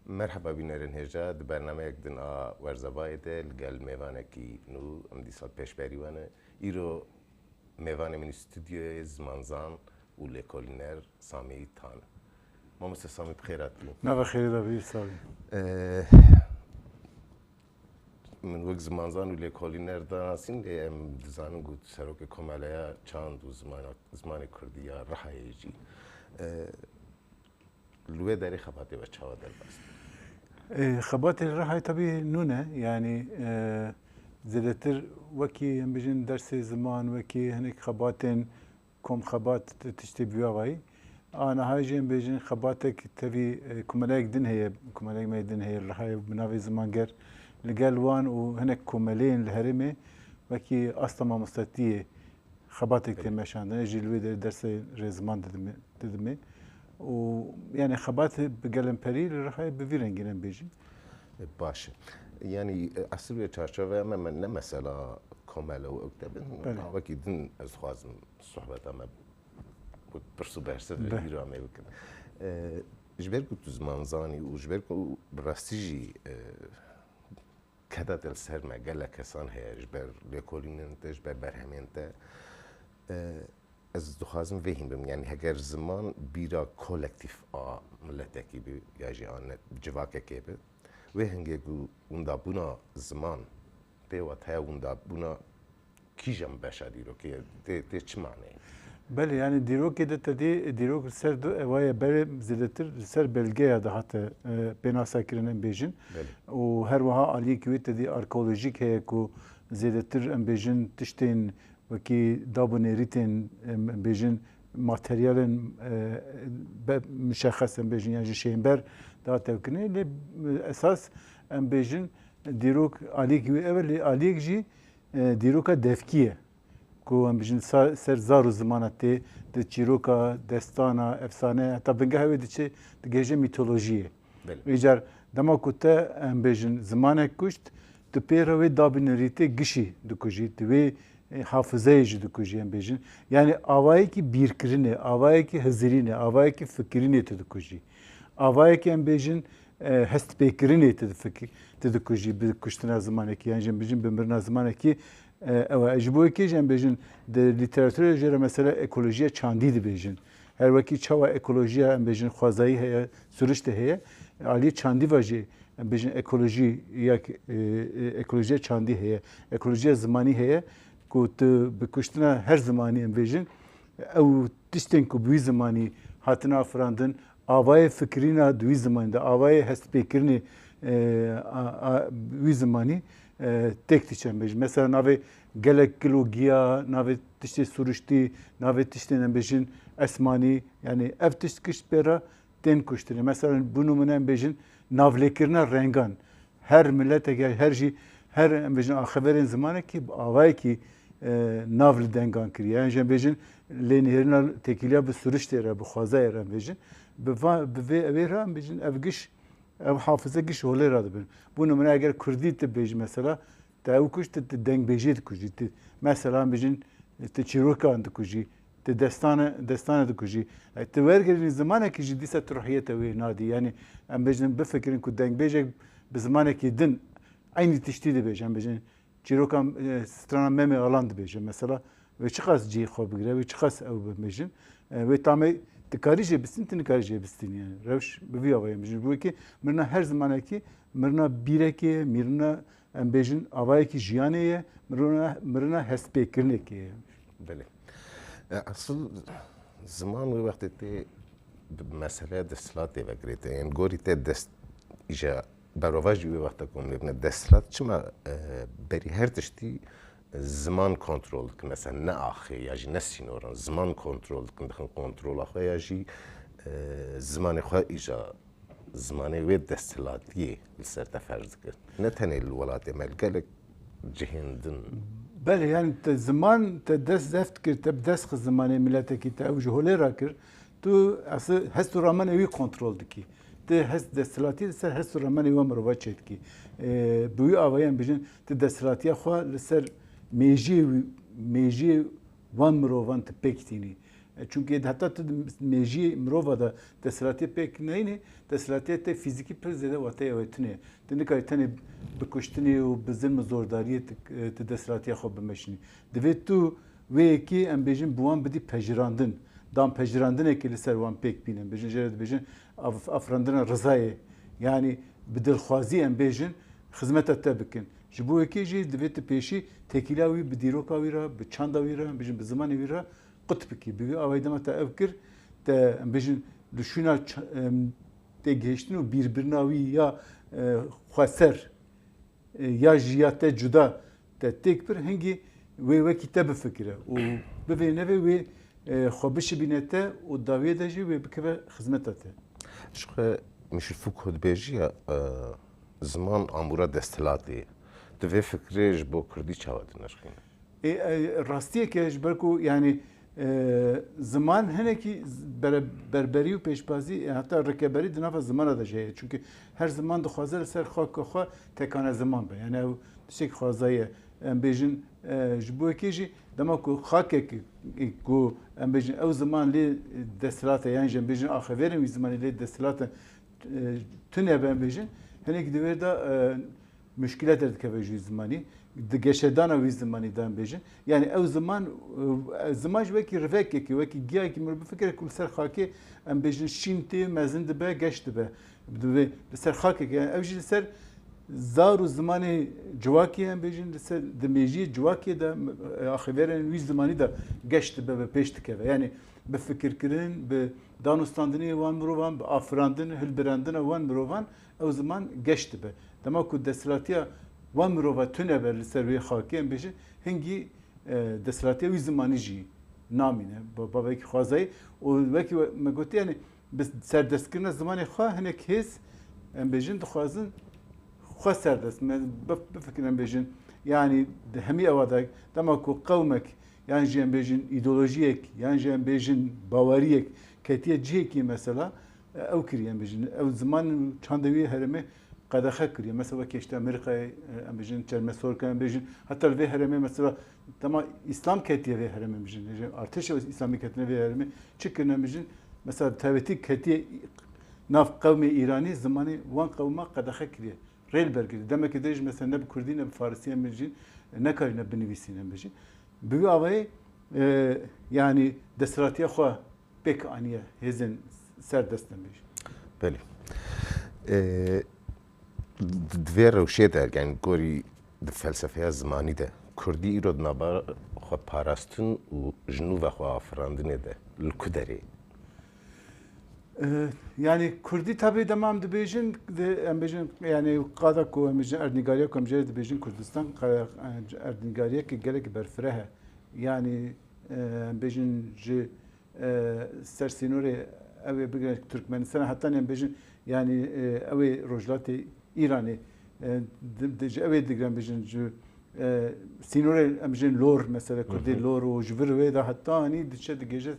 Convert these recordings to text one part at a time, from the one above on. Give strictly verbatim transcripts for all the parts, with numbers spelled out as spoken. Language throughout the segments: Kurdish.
Merheba bînerên hêja, di bernameyek din a Werzebayê de li gel mêvanekî nû em dîsa pêşberî we ne. Îro mêvanê min stûdyoyê zimanzan û lêkolîner Samî Tan. Mamoste Samî, bi xêr hatî. Nava xêrê de bî, sağ ol. Ee, Min wek zimanzan û lêkolîner danasîn, lê em dizanin ku serokê Komeleya Çand û Zimana-, Zimanê Kurdî ya Rihayê jî. Ee, Li wê derê xebatê we çawa derbas bû? Ê, xebatê li Rihayê tebî nû ne, yanî, e, zêdetir wekî em bêjin dersê ziman, wekî hinek xebatên komxebat tiştê bi wî avayî. A niha jî em bêjin xebatek tevî, e, komeleyek din heye, komeleyek me din heye li Rihayê bi navê Zimanger. Li gel wan û hinek komeleyên li herêmê wekî asta mamostetiyê xebatek tê meşandin. Ez jî li wê derê dersê rêziman didimê, didimê. Û, yani, xebat bi gelemperî li Rihayê bi vî rengî ne bêjin. E, baş e. Yani, e, esil wê çarçoveya me, me ne mesela komele û ew te bin. Belê. Wekî din ez dixwazim sohbeta me wek pirs û bersiv Be. Îro em ê bikin. E, ji ber ku tu ziman zanî û ji ber ku bi rastî jî, e, keda te li ser me gelek kesan heye, ji ber lêkolînên te, ji ber berhemên te. E, ez dixwazim vê hîn bim. Yani heger ziman bîra kolektîf a miletekî bi ya jî a ne-, civakekê bi, wê hingê ku windabûna ziman tê, wateya windabûna kîjan beşa dîrokê ye, tê, tê çi maneyê? Belê, yani dîrokê de te dî, dîrok li ser du ewa ye, berê zêdetir li ser belgeya dihate, e, pênasekirin em bêjin. Belê. Û her wiha aliyekî wê te dî arkeolojîk heye ku zêdetir em bêjin tiştên wekî dab û nêrîtên, em, em bêjin materyalên, e, be-, muşexes em bêjin yan jî şênber dihate kirinê. Lê, e, esas em bêjin dîrok aliyekî wê ev e, lê aliyek jî, e, dîroka devkî ye. Ku em bijin sa-, ser zar û zimana tê, di çîroka, destana, efsane, heta bingeha wê diçe, digihêje mîtolojiyê. Belê. Îcar dema ku te, em bêjin, zimanek kuşt, tu pê re wê dabînirîtê gişî dikujî, tu wê, e, hafizeyê jî dikujî, em bêjin. Yani avayekî bîrkirinê, avayekî hizirînê, avayekî fikirînê tu dikujî. Avayekî, em bêjin, e, hestpêkirinê tu difikî-, tu dikujî bi kuştina zimanekî, yan jî em bêjin bi mirina zimanekî, e, ew e. Ji bo yekê jî em bêjin di lîteraturê jê re mesela ekolojiya çandî dibêjin. Her wekî çawa ekolojiya, em bêjin, xwezayî heye, siriştê heye, alî çandî ve jî em bêjin ekolojiya, e, e, ekolojiya çandî heye, ekolojiya zimanî heye ku tu bi kuştina her zimanî, em bêjin, ew tiştên ku bi wî zimanî hatine afirandin, avayê fikirîna di wî zimanî de, avayê hestpêkirinê, e, a, a, wî zimanî, e, têk diçe, em bêjin. Mesela navê gelek gil û giya, navê tiştê siruştî, navê tiştên, em bêjin, esmanî, yani ev tişt kişt pê re tên kuştinê. Mesela bi numune em bêjin navlêkirina rengan. Her miletek ya her jî, her, em bêjin, axeverên zimanekî bi avayekî, e, nav li dengan kiriye. Yan jî em bêjin lênihêrina têkiliya bi siriştê re, bi xwezayê re em bêjin. Bi va-, bi vê ewê re em bêjin ev giş, ev hafize giş holê re dibin. Bo nimune eger kurdî tu bêjî mesela, te ew kuj, tu, tu dengbêjê dikujî. Tu, mesela, em bêjin, tu çîrokan dikujî, tu destane, destane dikujî. E, tu wergerînî zimanekî jî dîsa tu ruhiyeta wê nadî. Yani, em bêjin, bifikirin ku dengbêjek bi zimanekî din eynî tiştî dibêje. Em bêjin, çîrokan, e, strana Memê Alan dibêje. Mesela, wê çiqas cihê xwe bigire, wê çiqas ew bimêjin. E, wê tamê tu karî jê bistîn, tu nikarî jê bistîn. Yani, rewş bi vî avayê em bêjin. Bo yekê mirina her zimanekî, mirina bîrekê ye, mirina em bêjin, avayekî jiyanê ye, mirina, mirina hestpêkirinekê ye. Belê. E, esil ziman wê wextê tê bi meseleya desthilatê ve girêdayî. Yên gorî te dest, îja berovajî wê wexta ku em lê bine desthilat çima, e, berî her tiştî ziman kontrol dikin. Mesela ne axê ya jî ne sînoran. Ziman kontrol dikin, dixin kontrola xwe ya jî, e, zimanê xwe îja zimanê wê desthilatiyê li ser te ferz dikir. Ne tenê li welatê me, li gelek cihên din. Belê, yani te ziman te dest zeft kir, te bi dest xist zimanê miletekî te, ew ji holê re kir. Tu esê hest û ramenê wî kontrol dikî. Tu hest desthilatiyê li ser hest û ramenê we mirova çêdikî. Ee, bi wî avayî em bijin, tu desthilatiya xwe li ser mêjiyê wî, mêjiyê wan mirovan tu pêk tînî. E, çunkî heta tu di mêjiyê mirova de desthilatiye pêk neyne, desthilatiye te fîzîkî pir zêde wateya wê tune ye. Tu nikarî tenê bi kuştinê û bi zilm û zordariyê tu, e, tu desthilatiya xwe bimeşînî. Divê tu wê yekê, em bêjin, bi wan bidî pejirandin. Dan pejirandinekê li ser wan pêk bîne. Em bêjin, jê re dibêjin af-, afirandina rizayê. Yanî bi dilxwazî, em bêjin, xizmeta te bikin. Ji bo yekê jî divê tu pêşî têkîla wî bi dîroka wî re, bi çanda wî re, em bêjin, bi zimanê wî re qut bikî. Bi wî awayî dema te ev kir, te, em bêjin, li şûna ç-, em, têgihiştin û bîrbirina wî ya, e, xweser, e, ya jî ya te cuda te têk bir, hingî wê wekî te bifikire û bivê nevê wê, e, xwe bişibîne te û dawiyê de jî wê bikeve xizmeta te. Ji xwe Mişîl Fûko dibêjiya, e, ziman amûra desthilatê ye. Tu vê fikrê ji bo kurdî çawa dinirxîne? Ê, e, rastiyek e, ji ber ku, yanî, e, ziman hinekî z-, bere-, berberî û pêşbazî, e, heta rikeberî di nava zimana de jî heye. Çunkî her ziman dixwaze li ser xaka xwe tekane ziman be. Yanî ew tiştekî xwezayî ye. Em bêjin, e, ji bo yekê jî dema ku xakek, e, ku em bêjin ew ziman lê desthilat e, yan jî em bêjin axivêrên wî zimanî lê desthilat e, e, tune be, em bêjin, hinek di wê de, e, muşkîle derdikeve ji wî zimanî, di geşedana wî zimanî de, em bêjin. Yanî ew ziman, e, ziman jî wekî rivekekê, wekî giyayekî mirov bifikire ku li ser xakê, em bêjin, şîn tê, mezin dibe, geş dibe. Divê li ser xakekê, yanî ew jî li ser zar û zimanê civakê, em bêjin, li ser, di mêjiyê civakê de, e, axivêrên wî zimanî de geş dibe, bi pêş dikeve. Yanî bi fikirkirin, bi danûstandinê wan mirovan, bi afirandin, hilbirandina wan mirovan, ew ziman geş dibe. Dema ku desthilatiya wan mirova tune be li ser wê xakê, em bêjin, hingî, e, desthilatiya wî zimanî jî namîne, ba-, bavekî xwezayî. Û wekî we-, me gotî, yanî bi serdestkirina zimanê xwe hinek hêz, em bêjin, dixwazin xwe serdest. Me bif-, bifikirin, em bêjin, yanî di hemî ewa de dema ku qewmek, yan jî em bêjin îdeolojiyek, yan jî em bêjin baweriyek ketiye cihekî mesela, ew kiriye, em bêjin, ew ziman û çandê wî herêmê qedexe kiriye. Mesela wekî işte Amerîkayê, em bêjin, çermesorke, em bêjin, heta li vê herêmê mesela dema Îslam ketiye vê herêmê, em bêjin, artêşa Îslamî ketine vê herêmê, çi kirine, em bêjin, mesela tevêtî ketiye nav qewmê Îranî, zimanê wan qewma qedexe kiriye. Rê li ber girî. Demekê dirêj mesela ne bi kurdî ne bi farisî em bêjin, nekarîne binivîsîne, em bêjin. Bi wî avayî, e, yanî desthilatiya xwe pêk aniye hêzên serdest, em bêjin. Belê. E, di, di vê rewşê de, yanî gorî di felsefeya zimanî de, kurdî îro di nava xwe parastin û ji nû ve xwe afirandinê de li ku derê? E, yanî kurdî tabi dema em dibêjin, di, em bêjin, yanî qada ku em bêjin erdnîgariya ku em jê re dibêjin Kurdistan, qa-, erdnîgariyeke gelek berfireh e. Yanî, e, em bêjin ji, e, ser sînorê ew ê bigire Tirkmenistan, heta em bêjin, yanî, e, ew ê Rojhilatê Îranê, e, di, di, ji ew ê digire em bêjin ji, e, sînorê em bêjin Lor, mesela Kurdê Lor û ji vir wê de heta anî diçe digihêje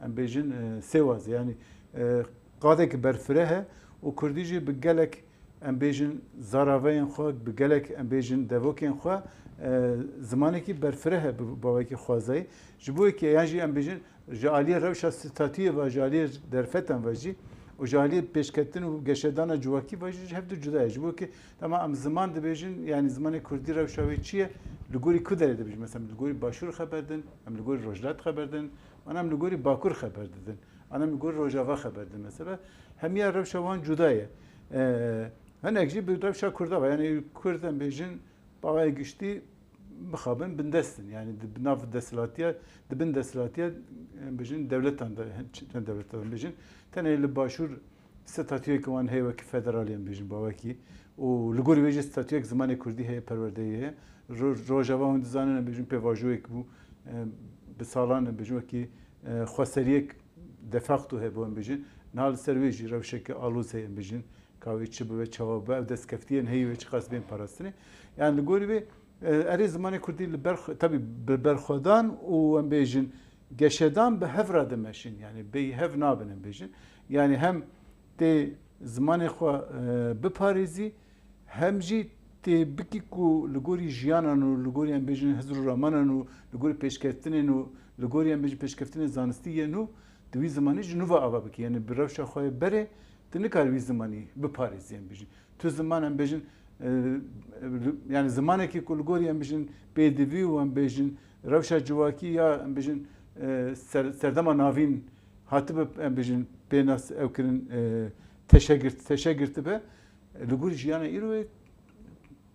em bêjin, e, Sêwazê. Yanî, e, qadek berfireh e û Kurdî jî bi gelek em bêjin zaraveyên xwe, bi gelek em bêjin devokên xwe, e, zimanekî berfireh e bi bawekî xwezayî. Ji bo yekê yan jî em bêjin ji aliyê rewşa statûyê ve, ji aliyê derfetan ve jî û ji aliyê pêşketin û geşedana civakî ve jî ji hev du cuda ye. Ji bo yekê dema em ziman dibêjin, yanî zimanê kurdî rewşa wê çi ye? Li gorî ku derê dibêjin? Mesela em li gorî başûr xeber din, em li gorî rojhilat xeber din, an em li gorî bakur xeber didin. An em li gor Rojava xeber didin mesela. Hemiya rewşa wan cuda ye. E, hinek jî bi rewşa Kurda ve. Yanî Kurd em bêjin, bawayê giştî mixabin bindest in. Yanî di nav desthilatiya, di bin desthilatiya, em bêjin, dewletan de, çend dewletan de em bêjin. Tenê li Başûr statûyeke wan heye wekî federalî em bêjin bawekî. Û li gorî wê jî statûyek zimanê Kurdî heye, perwerdeyê heye. Ro-, Rojava hûn dizanin em bêjin pêvajoyek bû. E, bi salan em bêjin wekî, e, xweseriyek de facto hebû em bêjin. Niha li ser wê jî rewşeke aloz heye em bêjin. Ka wê çi bibe, çawa bibe, ev destkeftiyên heyî wê çiqas bên parastinê. Yani li gorî wê, e, erê zimanê Kurdî li ber xwe, tabî bi berxwedan û em bêjin geşedan bi hev re dimeşin. Yani bêyî hev nabin em bêjin. Yani hem tê zimanê xwe, e, biparêzî, hem jî Tê bikî ku li gorî jiyanan û li gorî em bêjin hizr û ramanan û li gorî pêşkeftinên û li gorî em bêjin pêşkeftinên zanistî yên nû, di wî zimanî ji nû ve ava bikî. Yanî bi rewşa xwe yê berê tu nikarî wî zimanî biparêzî em bêjin. Tu ziman em bêjin, e, e, yanî zimanekî ku li gorî em bêjin pêdivî û em bêjin rewşa civakî ya em bêjin, e, ser-, serdema navîn hatibe em bêjin pênas ew kirin, e, teşegirt-, teşegirtibe. Li gor jiyana îro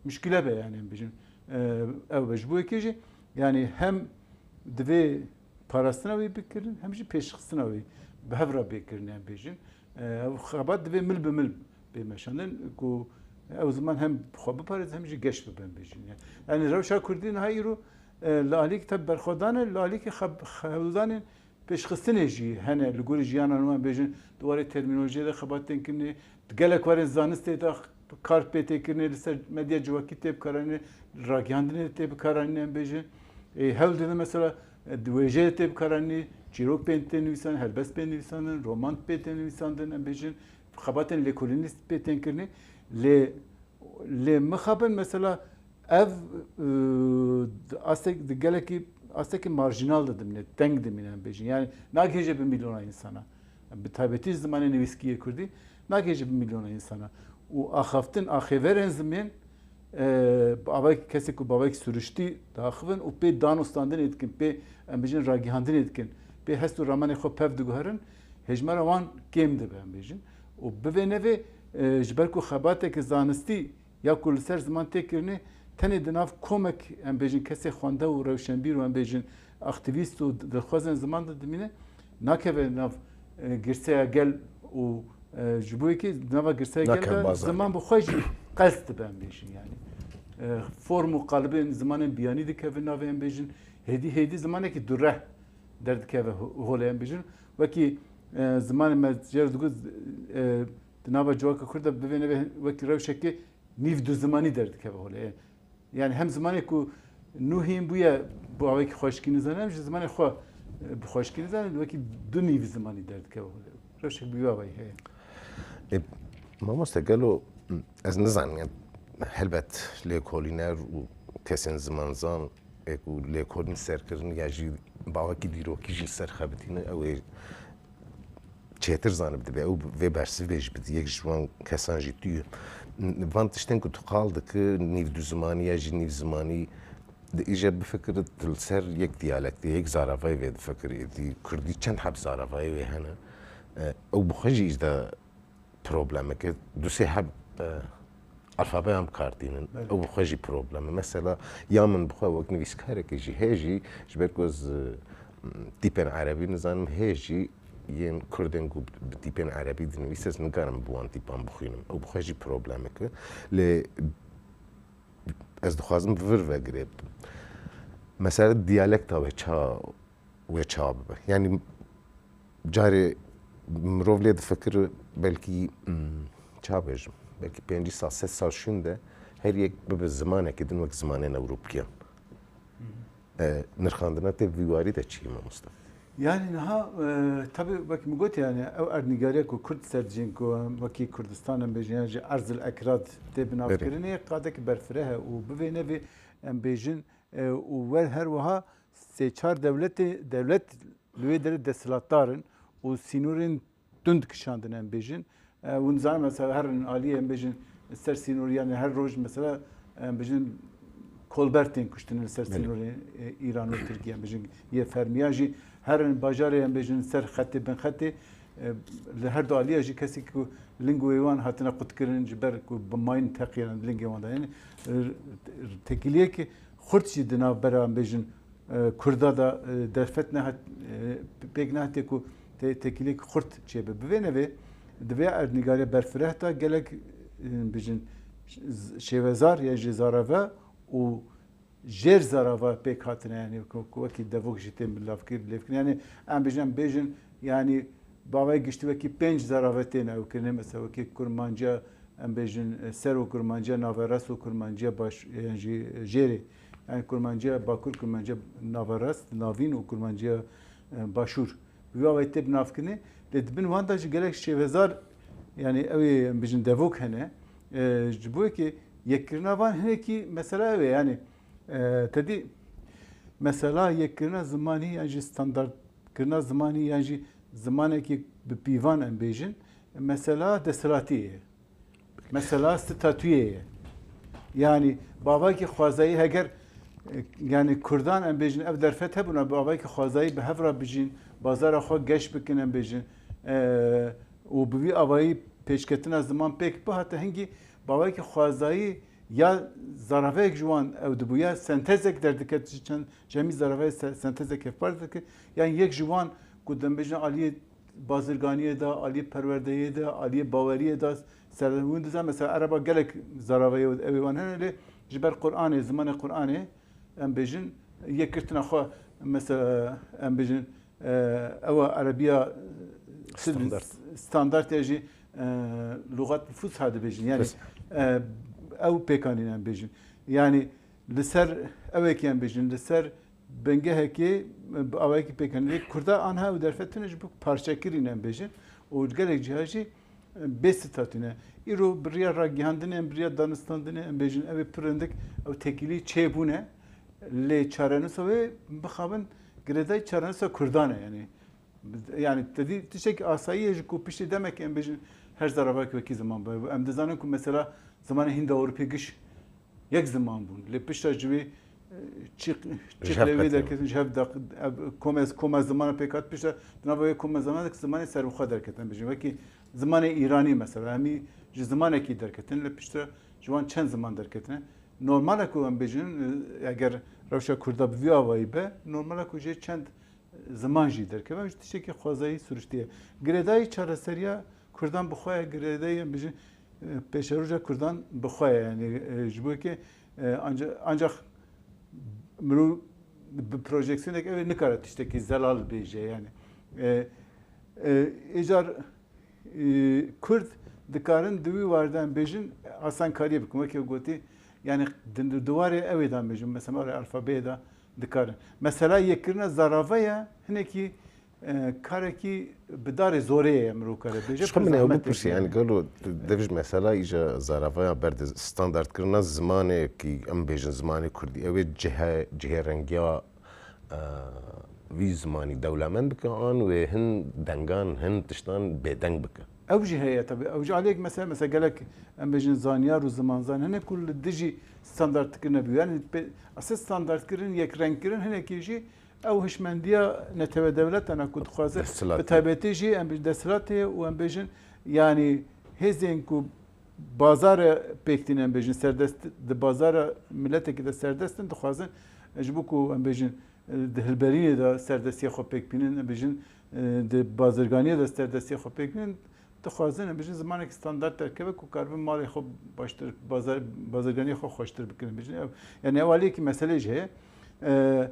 mişkile be, yanî em bêjin, e, ew be. Ji bo yekê jî, yanî hem divê parastina wî bikirin, hem jî pêşxistina wî bi hev re bê kirin, em bêjin. E, ev xebat divê mil bi mil bê meşandin ku ew ziman hem xwe biparêze hem jî geş bibe, em bêjin. Yanî rewşa kurdî niha îro, e, li alîkî te berxwedan e, li alîkî xeb-, xebûdanên pêşxistinê jî hene li gorî jiyana nû, em bêjin, di warê termînolojiyê de xebatên kirinê, di gelek warên zanistê de kar pê tê kirinê, li ser medya civakî tê bikaranînê, li ragihandinê de tê bikaranînê, em bêjin. Ê, hewl dide mesela, e, di wêjeyê tê bikaranînê, çîrok pê tê nivîsandin, helbest pê nivîsandin, roman pê tê nivîsandin, em bêjin, xebatên lêkolînîst pê tên kirinê. Lê Lê mixabin mesela ev, e, di astek-, di gelekî astekî marjînal de dimîne, teng dimîne em bêjin. Yanî nagihêje bi milyona însana. Bi taybetî ji zimanê nivîskî yê kurdî nagihêje bi milyona însana. Û axaftin, axêverên zimên, e, bi avayekî kesê ku bi avayekî siruştî diaxivin û pê danûstandinê dikin, pê em bêjin ragihandinê dikin, pê hest û ramanê xwe pev diguherin, hejmara wan kêm dibe em bêjin. Û bi vê nevê, e, ji ber ku xebateke zanistî ya ku li ser ziman tê kirinê, tenê di nav komek, em bêjin, kesê xwende û rewşenbîr û, em bêjin, aktîvîst û dilxwazên ziman de dimîne, nakeve nav, e, girseya gel û, e, ji bo yekê di nava girseya gel Nakeve de bazarê. Ziman bi xwe jî qels dibe, em bêjin, yanî. E, form û qalibên zimanên biyanî dikevin navê, em bêjin, hêdî hêdî zimanekî dureh derdikeve ho-, holê, em bêjin. Wekî, e, zimanê me jê re digot, e, di nava civaka Kurd de bivê nebe wekî rewşekê nîv du zimanî derdikeve holê. Yanî hem zimanê ku nû hîn bûye bi awayekî xweşikî nizane, hem jî zimanê xwe, e, bi xweşikî nizane, wekî du nîv zimanî derdikeve holê. Rewşek bi vî awayî heye. E, mamoste, gelo ez nizanim, yani, helbet lêkolîner û kesên zimanzan ê ku lêkolîn serkirin ya jî bawekî dîrokî jî li ser xebitîne, ew ê çêtir zanib dibe, ew vê bersivê jî bidî, yek ji wan kesan jî tu yî. Van tiştên ku tu qal dikî, nîv du zimanî ya jî nîv zimanî, di îje bifikir tu li ser yek diyalektê, yek zaravayê vê difikirî, êdî kurdî çend heb zaravayê wê hene, e, ew bi xwe jî îje problemeke, du sê heb, e, alfabeyan bi kar tînin. Belê. Ew bi xwe jî problem e. Mesela, ya min bi xwe wek nivîskarekê jî hê jî, ji ber ku ez, e, tîpên erebî nizanim, hê jî yên kurdên ku bi tîpên erebî dinivîse, ez nikarim bi wan tîpan bixwînim. Ew bi xwe jî problemek e. Lê ez dixwazim vir vegirê. Mesela diyalekta wê ça wê çawa bibe. Yanî carê mirov lê difikir, belkî, hmm, ça bêjim, belkî pêncî sal, sed sal şûnde her yek bibe zimanekî din wek zimanên Ewropiyan. E, nirxandina te vî warî de çi ye, mamoste? Yanî niha, e, tabi wek min got, yanî ew erdnîgariya ku Kurd ser dicên ku em wekî Kurdistan em bêjin, yan jî Erzil Ekrad tê binavkirinê, qadekî berfireh e û bi vê nevê em bêjin, e, û wer her wiha sê çar dewletê, dewlet li wê derê desthilatdar in û sînorên tund kişandin, em bêjin. E, hûn dizanin mesela herin aliyê, em bêjin, ser sînorî, yanî her roj mesela, em bêjin, kolber tên kuştin li ser Belê. Sînorê, e, Îran û Tirkiye, em bêjin, yê fermiya jî herin bajarê, em bêjin, ser xetê bin xetê, e, li her du aliya jî kesê ku ling wê wan hatine qutkirin ji ber ku bi mayîn teqiyane di lingê wan de. Yanî, e, têkiliyek xurt jî di navbera, em bêjin, e, Kurda de, e, derfet nehat, e, pêk nehatiye ku te-, têkiliyek xurt çêbe. Bi vê nevê, di vê erdnîgariya berfireh de gelek, e, bijin, ş-, şêwezar ya jî zarave û jêr zarava pêk hatine, yanî ku, ku wekî devok jî tên bilavkir-, bilêvkirin. Yanî em bijin, em bêjin, yanî bavayê giştî wekî pênc zarave tên ewkirinê, mesela wekî kurmanciya, em bêjin, e, ser û kurmanciya naverast û kurmanciya baş, yan jî jêrê. Yanî kurmanciya bakur, kurmanciya naverast, navîn û kurmanciya, e, başûr. Bi vî awayî tê binavkirinê, lê di bin wan de jî gelek şêwezar, yanî ew ê, em bêjin, devok hene. E, ji bo yekê Yekkirina van hinekî mesela ew e, yanî, e, te dî mesela yekkirina zimanî yan jî standartkirina zimanî yan jî zimanekî bi pîvan em bêjin, mesela desthilatiyê ye. Mesela statuyê ye. Yanî bi avayekî xwezayî heger, e, yanî Kurdan em bêjin ev derfet hebûna, bi avayekî xwezayî bi hev re bijîn, bazara xwe geş bikin em bêjin, e, û bi vî avayî pêşketina ziman pêk bihate hingî bi avayekî xwezayî ya zaraveyek ji wan ew dibû, ya sentezek derdiket, ji çend, ji hemî zaraveyê se-, sentezek hevpar dikir, yan yek ji wan ku dem bêjin aliyê bazirganiyê de, aliyê perwerdeyê de, aliyê baweriyê de ser hûn dizan, mesela ereba gelek zaraveyê û ewê wan hene lê ji ber Qur'anê, zimanê Qur'anê em bêjin yekgirtina xwe, mesela em bêjin, e, ewa erebiya, e, Standart. Standart ya jî, e, lugat fusha dibêjin. Yani, Fusha. E, ew pêkanîn em bêjin. Yani li ser ewekî em bêjin, li ser bingehekê, e, bi awayekî pêkanîn. Lê Kurda anha ew derfet tune ji bo parçekirîn em bêjin. Û gelek ciha jî, e, bê statû ne. Îro bi riya ragihandinê, bi riya danistandinê em bêjin, ew ê pir hindik ew tekîlî çêbûne. Lê çarenûsa wê bixabin girêdayî çarenûsa Kurdan e, yani. Yani te dî tiştekî asayî ye ji ku piştî demekê em bêjin her zaravek wekî ziman be. Em dizanin ku mesela zimanê Hînd-Ewropî giş yek ziman bûn. Lê pişta ji wê, e, çîq-, Ji hev çîqlê wê qetî derketin, ji hev daq-, ev kome, koma zimana pêk hat, pişta di nava wê koma zimana de zimanê serbixwe derketin. Em bêjin wekî zimanê Îranî mesela, hemî ji zimanekî derketin, lê pişta ji wan çend ziman derketine. Normal e ku em bêjin, e, eger rewşa Kurda bi vî awayî be, normal e ku jê çend ziman jî derkeve, ji tiştekî xwezayî siruştî ye. Girêdayî çareseriya Kurdan bi xwe ye, girêdayî em bêjin, e, pêşeroja Kurdan bi xwe ye. Yani, e, ji bo yekê, e, anca-, ancak mirov bi projeksiyonek ew ê nikare tiştekî zelal bêje yani. E, e, îcar, e, Kurd dikarin di wî warde em bêjin asankariyê bikin. Weke gotî, yani di, di warê ew ê de em bêjin, mesela alfabeyê de dikarin. Mesela yekkirina zarave ye, hinekî, e, karekî bi darê zorê ye, mirov kare bêje, Ji xwe pir min ê ew zehmet bipirse, ye. Yani gelo dev ji mesela îja zaravaya ber di standartkirina zimanekî, em bêjin zimanê kurdî, ew ê cihe-, cihêrengiya, e, vî zimanî dewlemend bike, an wê hin dengan, hin tiştan bêdeng bike? Ew jî heye tabii. Ew jî aliyek mesela, mesela gelek em bêjin zanyar û zimanzan hene ku li dijî standartkirine bû. Yani pê-, esas standartkirin, yekrengkirin hinekî jî ew hişmendiya netewe dewletana ku dixwaze, Desthilatê. Bi taybetî jî em bêjin desthilatê û em bêjin yani hêzên ku bazare pêk tîne em bêjin serdest, di bazara miletekî de serdest in, dixwazin ji bo ku em bêjin, e, di hilberînê de serdestiya xwe pêk bînin, em bêjin, e, di bazirganiyê de serdestiya xwe pêk bînin, dixwazin em bêjin zimanekî standart derkeve ku karibin malê xwe baştir, bazar-, bazirganiyê xwe xweştir bikin, em bêjin. Ev, yani ew aliyekî meselê jî heye. E,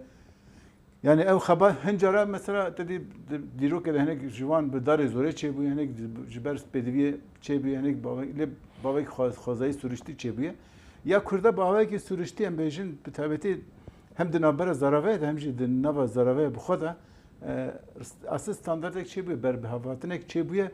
Yani ew xeba hin cara mesela te dî di-, dîrokê de hinek ji wan bi darê zorê çêbûye, hinek di-, ji ber pêdiviyê çêbûye, hinek bavek, lê bavek xwe-, xwezayî siruştî çêbûye. Ya Kurda bi awayekî siruştî em bêjin, bi taybetî hem di navbera zaraveyê de hem jî di nava zaraveyê bi xwe de, e, asıl standartek çêbûye, berbihavatinek çêbûye.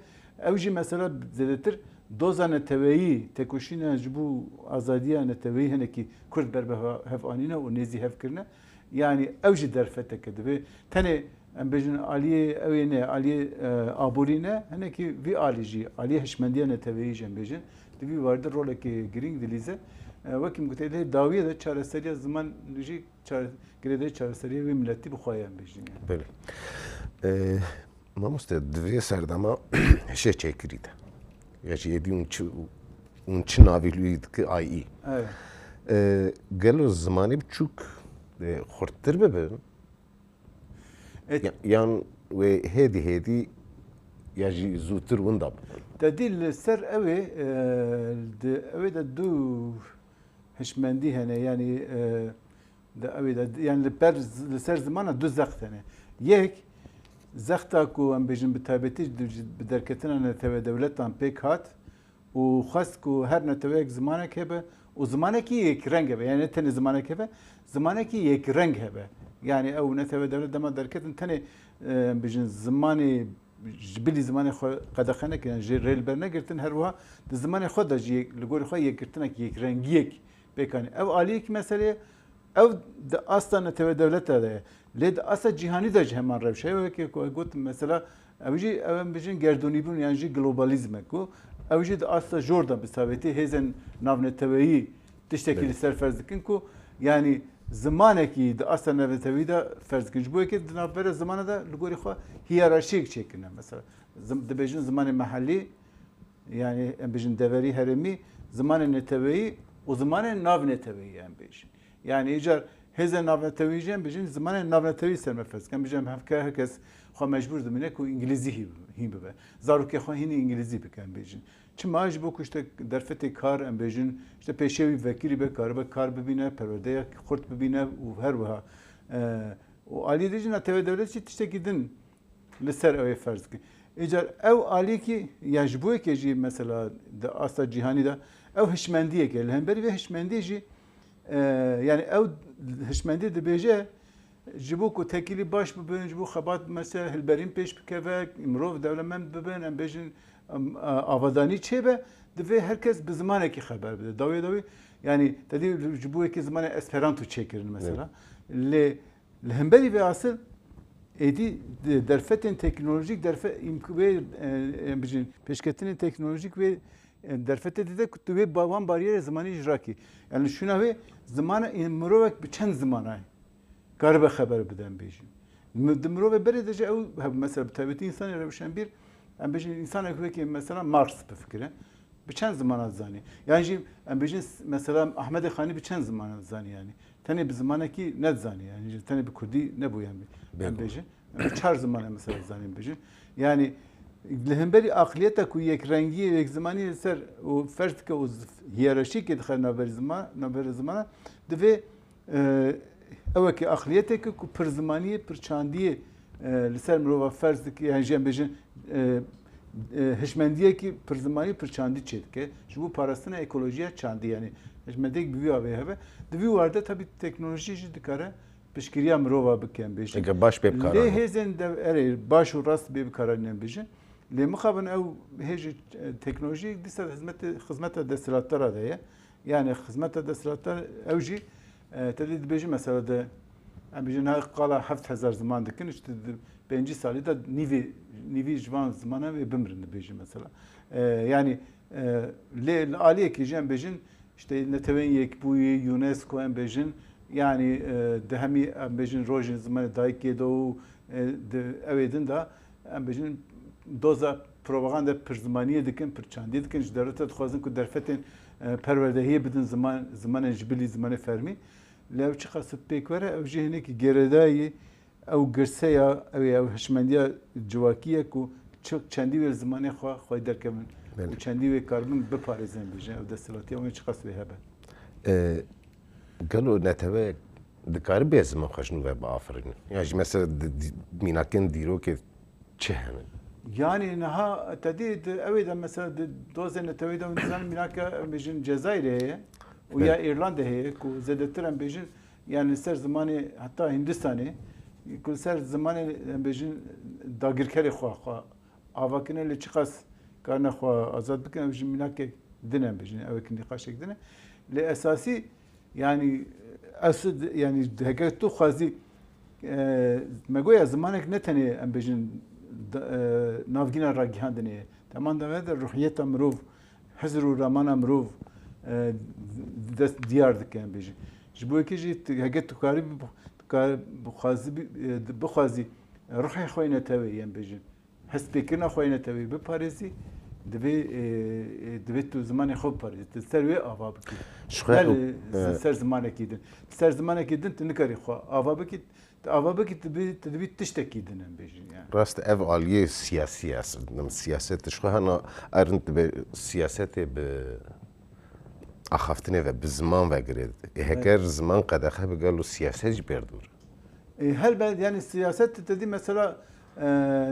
Ew jî mesela zêdetir doza neteweyî, têkoşîna ji bo azadiya neteweyî hinekî Kurd ber bi hev anîne û nêzî hev kirine. Yani ew jî derfeteke divê. Tenê em bêjin aliyê ew ê ne, aliyê, e, aborî ne, hinekî vî alî jî, aliyê hişmendiya neteweyî jî em bêjin. Di vî warî de rolekê girîng dilîze. E, wekî min gotê, lê dawiyê de çareseriya ziman jî çare-, girêdayî çareseriya wê miletî bi xwe ye em bêjin yani. Belê. E, Mamoste, di vê serdema hişê çêkirî de. Ya jî êdî hûn çi, hûn çi navî wî dike, I E. Evet. E, gelo zimanê biçûk, e, xurttir bibe? Et- Ya-, yan wê hêdî hêdî ya jî zûtir winda bibe? Te dî li ser ew ê, e, di, ew ê de du hişmendî hene, yani, e, Di ew ê de, yani li ber, li ser zimana du zext hene. Yek, zexta ku em bêjin bi taybetî di, bi derketina netewe dewletan pêk hat û xwest ku her neteweyek zimanek hebe û zimanekî yekreng hebe. Yani ne tenê zimanek hebe, zimanekî yekreng hebe. Yani ew netewe dewlet dema derketin tenê, e, em bêjin zimanê ji bilî zimanê xwe qedexe nekirin, ji rê li ber negirtin, her wiha di zimanê xwe de jî yek, li gorî xwe yekgirtinek, yekrengiyek pêk anî. Ev aliyekî meseleyê, ew di asta netewe dewleta de ye. Lê di asta cîhanî de jî heman rewş heye. Wekî ku gotim mesela, ew jî, ew em bijin gerdûnîbûn, yan jî globalizm e ku ew jî di asta jor de bi savêtî hêzên navneteweyî tiştekî Belê. li ser ferz dikin ku, yanî zimanekî di asta navneteweyî de ferz dikin. Ji bo yekê di navbera zimana de li gorî xwe hiyerarşiyek çêkirine mesela. Zim-, dibêjin zimanê mehellî, yanî em bêjin deverî herêmî, zimanê neteweyî û zimanê navneteweyî em bêjin. Yanî îcar hêzên navnetewî jî em bêjin zimanê navnetewî ser me ferz dikin. Em bêjin her, her kes xwe mecbûr dimîne ku îngilîzî hî, hîn bibe. Zarokê xwe hînî îngilîzî bike em bêjin. Çima? Ji bo ku işte derfetê kar em bêjin, işte pêşiya wî vekirî be, karibe kar bibîne, perwerdeya xurt bibîne û her wiha. E, û aliyê dî jî netewe dewlet jî tiştekî din li ser ew ê ferz dikin. Îcar ew aliyekî, ya ji bo yekê jî mesela di asta cîhanî de ew hişmendiyek e. Li hemberî vê hişmendiyê jî, e, yanî ew hişmendî dibêje, ji bo ku tekîlî baş bibin, ji bo xebat mesela hilberîn pêş bikeve, mirov dewlemend bibin, em bêjin, em, a-, avadanî çêbe, divê her kes bi zimanekî xeber bide. Dawiyê dawî, yanî te dî ji bo yekê zimanê Esperanto çêkirin mesela. Evet. Lê Li hemberî vê asil êdî de-, derfetên teknolojîk derfe-, îmk-, wê, e, em bijin, pêşketinên teknolojîk wê, e, derfetê dide ku tu wê ba-, wan bariyerê zimanî jî rakî. Yani şûna wê ziman, e, mirovek bi çend zimanayê karibe xeber bide em bêjin. Mi-, di mirovê berê de jî ew heb-, mesela bi taybetî însanê rewşenbîr, em bêjin însanek wekî mesela Marx bifikire. Bi çend zimana dizanî? Yan jî em bêjin s-, mesela Ahmedê Xanî bi çend zimana dizanî yani? Tenê bi zimanekî nedizanî yani, jî tenê bi kurdî nebû yani. Em Belê. bêjin. Em bi çar zimane mesela dizanî em bêjin. Yani li hemberî aqliyeta ku yekrengiyê, yekzimaniyê li ser û ferz dike û zif-, hiyerarşîkê dixe navberî ziman, navberî zimana, divê Ee, ew wekî aqliyeteke ku pirzimaniyê, pirçandiyê, e, li ser mirova ferz dike, yani jî em bêjin, e, e, hişmendiyekî pirzimanî, pirçandî çêdike. Ji bo parastina ekolojiya çandî, yani hişmendiyek bi vî avê hebe. Di vî war de tabî teknolojî jî dikare piştgiriya mirova bike, em bêjin. Eger baş pê bikaranîn. Lê hêzên dev-, erê, baş û rast pê bikaranîn, em bêjin. Lê mixabin ew hêjî, e, teknolojî dîsa hizmetê, xizmeta desthilatdara de ye. Yani xizmeta desthilatdar ew jî, e, te dî dibêjî mesela de, em bêjin her qala heft hezar ziman dikin, işte di pêncî salî de nîvî, nîvî ji van zimanan wê bimirin dibêjî mesela. E, yani, e, lê li aliyekî jî em bêjin, işte Neteweyên Yekbûyî, UNESCO em bêjin, yani, e, di hemî em bêjin rojên zimanê dayikê de û, e, di ew ê din de, em bêjin, doza propaganda pirzimaniyê dikin, pirçandî dikin, ji dewleta dixwazin ku derfetên, e, perwerdehiyê bidin ziman, zimanên ji bilî, zimanê fermî. Lê ew çiqas pêk were, ew jî hinekî gerêdayî ew girseya, ew ê ew hişmendiya civakî ye ku çi-, çendî wê zimanê xwe, xwe derkevin Belê. û çendî wê karibin biparêzin, bêjin ew desthilatiya wan çiqas wê hebe. E, gelo netewe dikare bê ziman xwe ji nû ve biafirîne? Ya jî mesela di, di, mînakên dîrokê çi hene? Yani niha te dî di, ew ê de mesela di dozên neteweyî de hûn dizanin mînake em bêjin Cezayirê heye û ya Evet. Îrlandê heye ku zêdetir em bêjin yani li ser zimanê heta Hindistanê ku li ser zimanê em bêjin dagirkerê xwe, xwe ava kirine lê çiqas karine xwe azad bikin ew jî mînakek din em bêjin ew ê nîqaşek din e. Lê esasî Yani, ez, yani, heke tu xwazî, e, me goya zimanek ne tenê, em bêjin, da-, e, navgîna ragihandinê ye. Teman de ve de ruhiyeta mirov, hizr û ramana mirov, e, dest diyar dike, em bêjin. Ji bo yekê jî tu, heke tu karî bi-, tu karî bixwazî bi-, e, bixwazî ruhê xwe yê neteweyî, em bêjin. Hestpêkirina xwe yê neteweyî biparêzî, divê, e, e, divê tu zimanê xwe biparêzî. Tu ser wê ava bikî. Ji xwe Ne ew, li e, ser zimanekî din. Tu ser zimanekî din tu nikarî xwe ava bikî. Tu ava bikî, tu bî, tu dibî tiştekî din em bêjin yani. Rast, ev aliyê siyasî ye. Siyaset ji xwe hena erin dibe siyasetê bi axaftinê ve, bi ziman ve girê dide. Ê, heker Evet. ziman qedexe bi gelo siyaset jî berdimre. E, helbet, yani siyaset te dî mesela, e,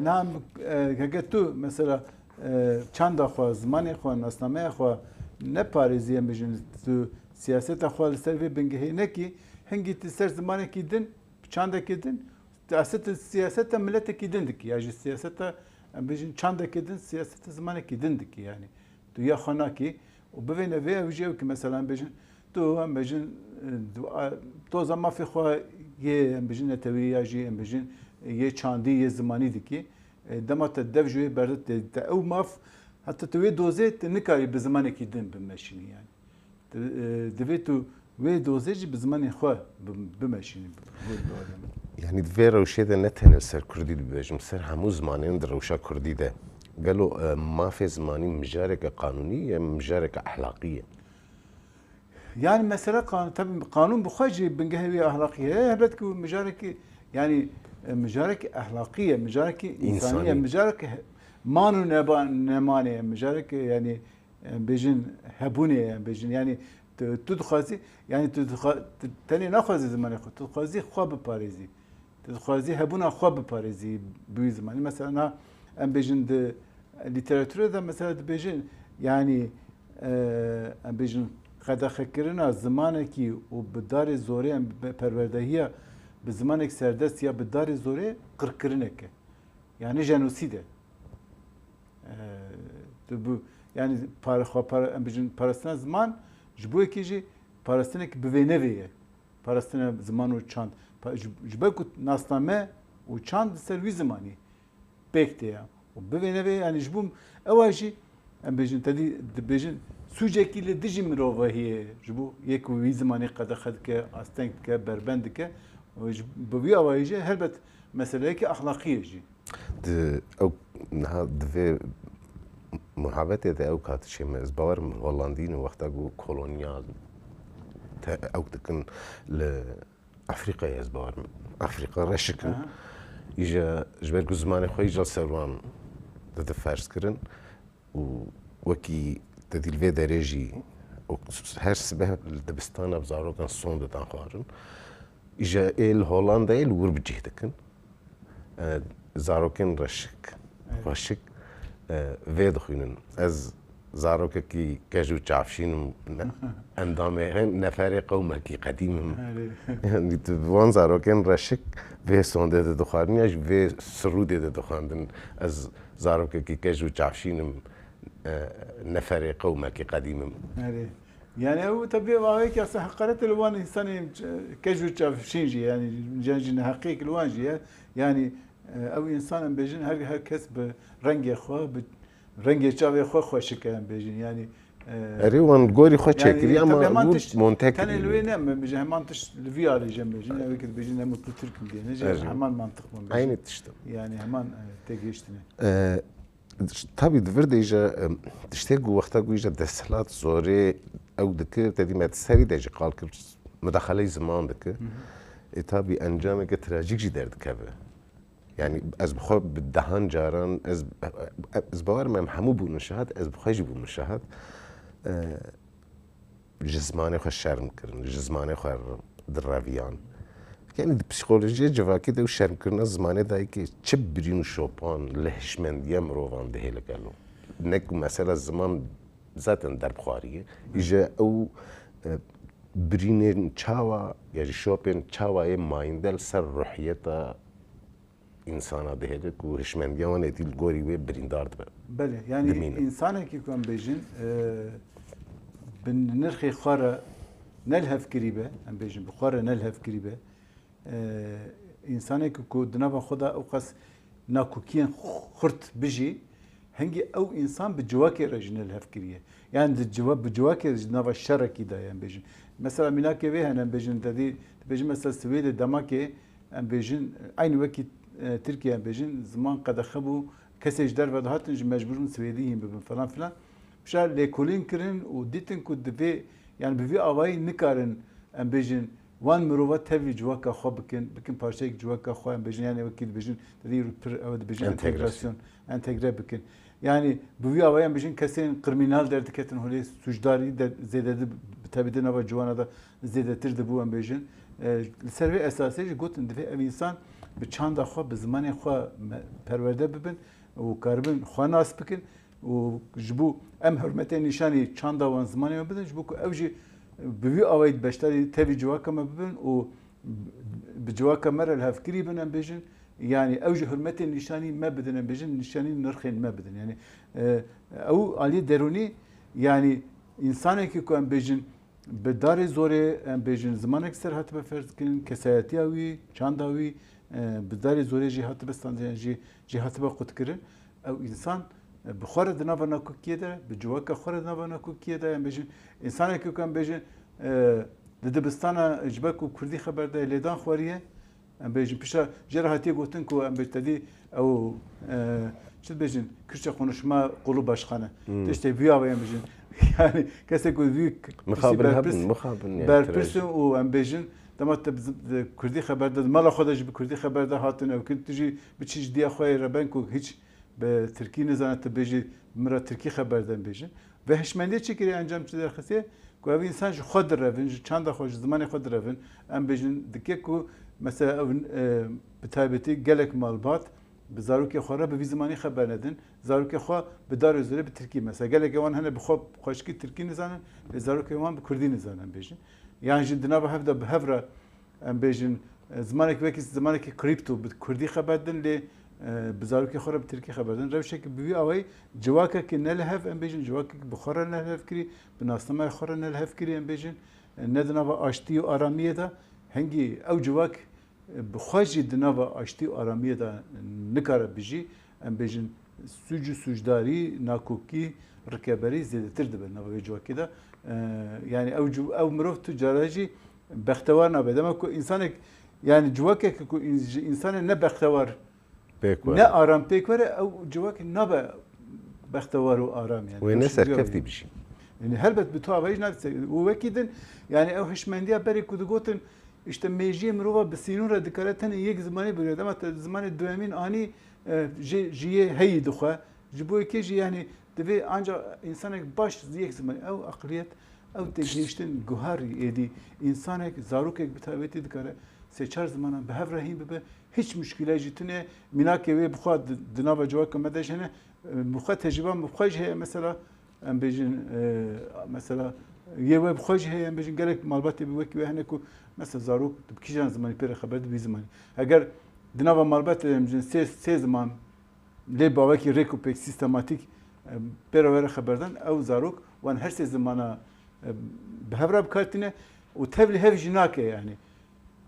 niha, e, heke tu mesela, e, çanda xwe, zimanê xwe, nasnameya xwe neparêzî, em bêjin, tu siyaseta xwe li ser vê bingehê nekî, hingî tu ser zimanekî din, çandekî din, tu esê tu siyaseta miletekî din dikî, ya jî siyaseta em bêjin çandekê din siyasetê zimanekî din dikî, yanî tu ya xwe nakî û bivêne vê ew jî ew ki mesela em bêjin tu em bêjin, e, du-, a, toza mafê xwe yê em bêjin netewî ya jî em bêjin, e, yê çandî yê zimanî dikî. E, dema te dev ji wê berde te, te ew maf heta tu wê dozê tu nikarî bi zimanekî din bimeşînî yanî. Di, e, divê tu wê dozê jî bi zimanê xwe bi-, bimeşînî, bi-, bi-, bi adem. Yanî di vê rewşê de ne tenê li ser kurdî dibêjim, ser hemû zimanên di rewşa kurdî de. Gelo, e, mafê zimanî mijareke qanûnî ye, mijareke ehlaqî ye? Yani mesela qan-, tabii qanûn bi xwe jî bingehê wî ehlaqî heye. Helbet ku mijarekî, yani, e, mijarekî ehlaqî ye, mijarekî însanî ye, Însanî. mijarek he-, man û neba-, nemanê ye, mijarek, e, yani, em bêjin hebûnê ye, em bêjin. Yani tu, tu dixwazî, yani tu dixwa-, tu tenê naxwazî zimanê xwe, tu dixwazî xwe biparêzî. Tu dixwazî hebûna xwe biparêzî bi wî zimanî. Mesela na em bêjin di lîteraturê de mesela dibêjin, yani, e, em bêjin qedexekirina zimanekî û bi darê zorê em bi perwerdehiya bi zimanek serdest ya bi darê zorê qirkirinek e. Yani jenosîd e. E, tu bu, yani para-, xwe para-, em bêjin parastina ziman ji bo yekê jî parastinek bi vê nevê ye. Parastina ziman û çand. Pa-, ji, ji ber ku nasname û çand li ser wî zimanî pêk tê ya. Û bi vê nevê, yani ji bo ewa jî, em bêjin, te dî dibêjin, sûcekî li dijî mirovahiyê ye. Ji bo yek wî zimanî qedexe dike, asteng dike, berbend dike. Û ji, bi vî awayî jî helbet meseleyekî exlaqî ye jî. Di ew niha di vê muhabetê de ew katişê me, ez bawer im Hollandîn û wexta ku kolonyal te ew dikin li Afrîqayê, ez bawer im Afrîqa reşik in. Aha. Îja ji ber ku zimanê xwe îja li ser wan dide ferz kirin û wekî te dî li vê derê jî û her sibe li dibistana bi zarokan son didan xwarin. Îja ê li Hollandayê li wir bi cih dikin. E, zarokên reşik, Evet. xweşik, e, vê dixwînin. Ez zarokekî kej û çavşîn im, ne-, endamê hin neferê qewmekî qedîm im. Erê. Yanî tu bi wan zarokên reşik vê sondê de dixwarin ya jî vê sirûdê de dixwendin. Ez zarokekî kej û çavşîn im, e, neferê qewmekî qedîm im. Erê. Yani ew tabii ew awayekî aslında heqaret li wan insanê kej û çavşîn jî, yani can jî neheqiyek li wan jî ye. Yani, e, ew insan em bêjin her, her kes bi rengê xwe, bi rengê çavê xwe xweşik e em bêjin. Yani, e, Erê wan gorî xwe yani çêkiriye ama tabii heman bû tişt, montek tenê li wê kiriye. Ne em bêjin, heman tişt li vî alî jî em bêjin. Ew ki dibêjin em kultur kim diyene, Erê. Heman mantık bû em bêjin. Aynı tişt. Yani heman, e, têgihiştine. E, Tabî di vir de îja, em, tiştê ku wexta ku îja desthilat zorê ew dikir, te dî me di serî de jî qal kir, mudaxeleyî ziman dikir. Hı hı. Ê, tabî encameke trajîk jî derdikeve. Yani ez bi xwe bi dehan caran, ez, ez bawer im em hemû bûn şahid, ez bi xwe jî bûm şahid. E, ji zimanê xwe şerm kirin, ji zimanê xwe direviyan. Yanî di psîkolojiyê civakê de ew şermkirina zimanê dayikê çi birîn û şopan li hişmendiya mirovan dihêle gelo. Ne ku mesela ziman zaten derbxwarî ye. Îje ew, e, birînên çawa ya jî şopên çawa yê mayînde li ser ruhiyeta însana dihêle ku hişmendiya wan êdî li gorî wê birîndar dibe. Belê, yani Dimîne. Însanekî ku em bêjin, e, bi nirxê xwe re ne li hevkirî be, em bêjin bi xwe re ne li hevkirî be, e, însanekî ku di nava xwe de ew qas nakokiyên xurt bijî, hingî ew însan bi civakê re jî ne li hev kiriye. Yani di ciwa-, bi civakê re jî nava şerekî de ye, em bêjin. Mesela mînakê vê hene, em bêjin, te dî, dibêjin mesela Swêdê demakê, em bêjin, eynî wekî, e, Tirkiye, em bêjin, ziman qedexe bû, kesê ji derve dihatin, ji mecbûr bûn Swêdî hîn bibin falan filan. Pişa lêkolîn kirin û dîtin ku divê, yani bi vî awayî nikarin, em bêjin, wan mirova tevî civaka xwe bikin, bikin parçeyek civaka xwe, em bêjin, yani wekî dibêjin, te dî pir, ew dibêjin Entegrasyon. entegrasyon, entegre bikin. Yani bi vî awayî em bêjin kesên kriminal derdiketin holê, sûcdarî de zêde di, bi tevî di nava ciwana de zêdetir dibû, em bêjin. E, li ser vê esasê jî gotin, divê ev însan bi çanda xwe, bi zimanê xwe me-, perwerde bibin û karibin xwe nas bikin. Û ji bo em hurmetê nîşanî çanda wan zimanê me bidin, ji bo ku ew jî bi vî awayî beşdarî tevî civaka me bibin û bi civaka me re li hevkirî bin, em bêjin, Yani ew ji hurmetê nîşanî me bidin, em bêjin nîşanî nirxên me bidin. Yani e, ew aliyê derûnî, yani insanekî ku em bêjin bi darê zorê, em bêjin zimanek ser hatibe ferz kirin, kesayetiya wî, çanda wî e, bi darê zorê jî hatibe standiyan, jî, jî hatibe qutkirin. Ew insan e, bi xwe re di nava nakokiyê de, bi civaka xwe re di nava nakokiyê de, em bêjin, insanekî ku em bêjin e, di dibistana ji ber ku kurdî xeber de lêdan xweriye, em bêjin pişta jê re hatiye gotin ku em bêjin tedî ew e, çi dibêjin, Kürtçe konuşma kolu başkanı. Hmm. Tiştê vîya ve em bêjin. Yani kesê ku vî k-, Mixabin berpirs, hebin, mixabin yani berpirs tirajî. Û em bêjin dema te bi z-, bi kurdî xeber de, mala xwe de jî bi kurdî xeber de hatin ew kin, tu jî biçî ji diya xwe re ben ku hiç bi tirkî nizane, tu bêjî min re tirkî xeber de em bêjin. Ve hişmendiyê çi kiriye, encam çi derxistiye? Ku ev însan ji xwe direvin, ji çanda xwe, ji zimanê xwe direvin. Em bêjin dike ku mesela ev, e, bi taybetî gelek malbat bi zarokê xwe re bi vî zimanî xeber nedin. Zarokê xwe bi darê zirê bi tirkî mesela. Gelekê wan hene bi xwe xweşikî tirkî nizanin, lê zarokê wan bi kurdî nizanin bêjin. Yan jî di nava hev de bi hev re em bêjin, e, zimanek wekî zimanekî krîpto bi kurdî xeber din, lê e, bi zarokê xwe re bi tirkî xeber din. Rewşekî bi vî awayî civakekî ne li hev, em bêjin, civakekî bi xwe re ne li hev kirî, bi nasnameya xwe re ne li hev kirî, em bêjin, e, ne di nava aştî û aramiyê de. Hingî ew civak e, bi xwe jî di nava aştî û aramiyê de nikare bijî, em bêjin, sûc û sûcdarî, nakokî, rikeberî zêdetir dibe nava vê civakê de. E, yani ew civ-, ew mirov tu cara jî bextewar nabe. Dema ku însanek, yani civakek ku în-, ji însanê ne bextewar, Pêk were. Ne aram pêk were, ew civakê nabe bextewar û aram yani. Wê ne serkeftî bijî. Yani helbet bi tu avayî jî nabe ser-, û wekî din, yani ew hişmendiya berê ku digotin, işte mêjiyê mirova bi sînû re dikare tenê yek zimanî bigire. Dema te zimanê duyemîn anî, e, jê, ji yê heyî dixwe. Ji bo yekê jî yani divê ancak însanek baş yek zimanî. Ew aqliyet, ew têgihiştin guhar êdî. Însanek, zarokek bi taybetî dikare sê çar zimanan bi hev re hîn bibe. Hiç muşkîle jî tune, mînakê wê bi xwe di, di nava civaka me de jî hene, e, bi xwe tecrîba bi xwe jî heye mesela, em bêjin, e, mesela yê we bi xwe jî heye, em bêjin gelek malbatê bi wekî we hene ku mesela zarok di bi kîjan zimanî pê re xeber di vî zimanî. Eger di nava malbatê de em bêjin sê, sê ziman lê bawekî rêk û pêk sîstematîk, e, pê re were xeberdan, ew zarok wan her sê zimana, e, bi hev re bi kar tîne û tevlî hev jî nake yani.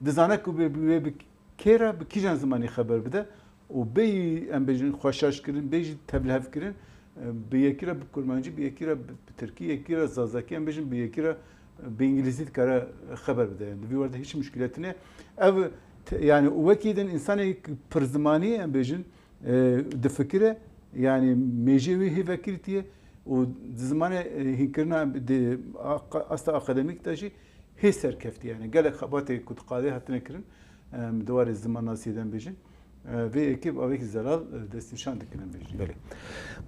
Dizane ku bi, bi, bi kê re, bi kîjan zimanî xeber bide û bêyî, em bêjin, xweşaş kirin, bê jî tevlihev kirin, e, bi yekî re bi kurmancî, bi yekî re bi, bi tirkî, yekî re zazakî, em bêjin, bi yekî re, e, bi îngilîzî dikare xeber bide. Yani, di vî werde hiç muşkîlet tune. Ev, te-, yani, wekî din însanê pirzimanî, em bêjin, e, difikire, yani, mêjê wî hê vekirîtiye û di zimanê, e, hînkirina, di a-, asta akademîk de jî hê serkeftî, yani gelek xebatê ku di qadê hatine kirin, em, di warê zimannasiyê de em bêjin, e, vê yekê bi avêkî zelal, e, destnîşan dikin em bêjin. Belê.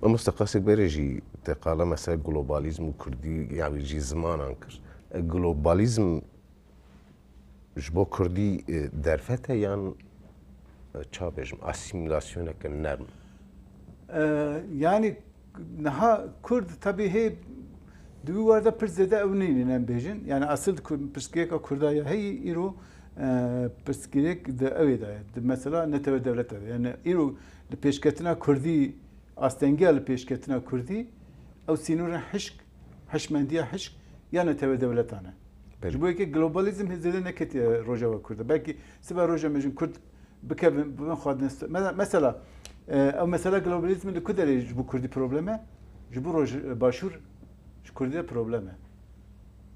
Mamoste, qasek berê jî te qala mesela globalizm û kurdî, yani jî zimanan kir. E, globalizm ji bo kurdî, e, derfet e yan, e, ça bêjim, asîmîlasyoneke nerm? E, yani niha kurd tabii hê di wî warda pir zêde ew nînin em bêjin. Yani asil kur-, pirsgirêka kurda ya heyî îro, e, pirsgirêk di ewê de ye. Di mesela netewe dewleta de. Yani îro li pêşketina kurdî, astengiya li pêşketina kurdî, ew sînorên hişk, hişmendiya hişk ya netewe dewletan e. Belê. Ji bo yekê globalizm hê zêde neketiye Rojava Kurd de. Belkî sibe roja me jin Kurd bikevin, bibin xwarin st-, me-, mesela, e, ew mesela globalizmê li ku derê ji bo Kurdî problem e? Ji bo Roj-, Başûr ji Kurdî de problem e.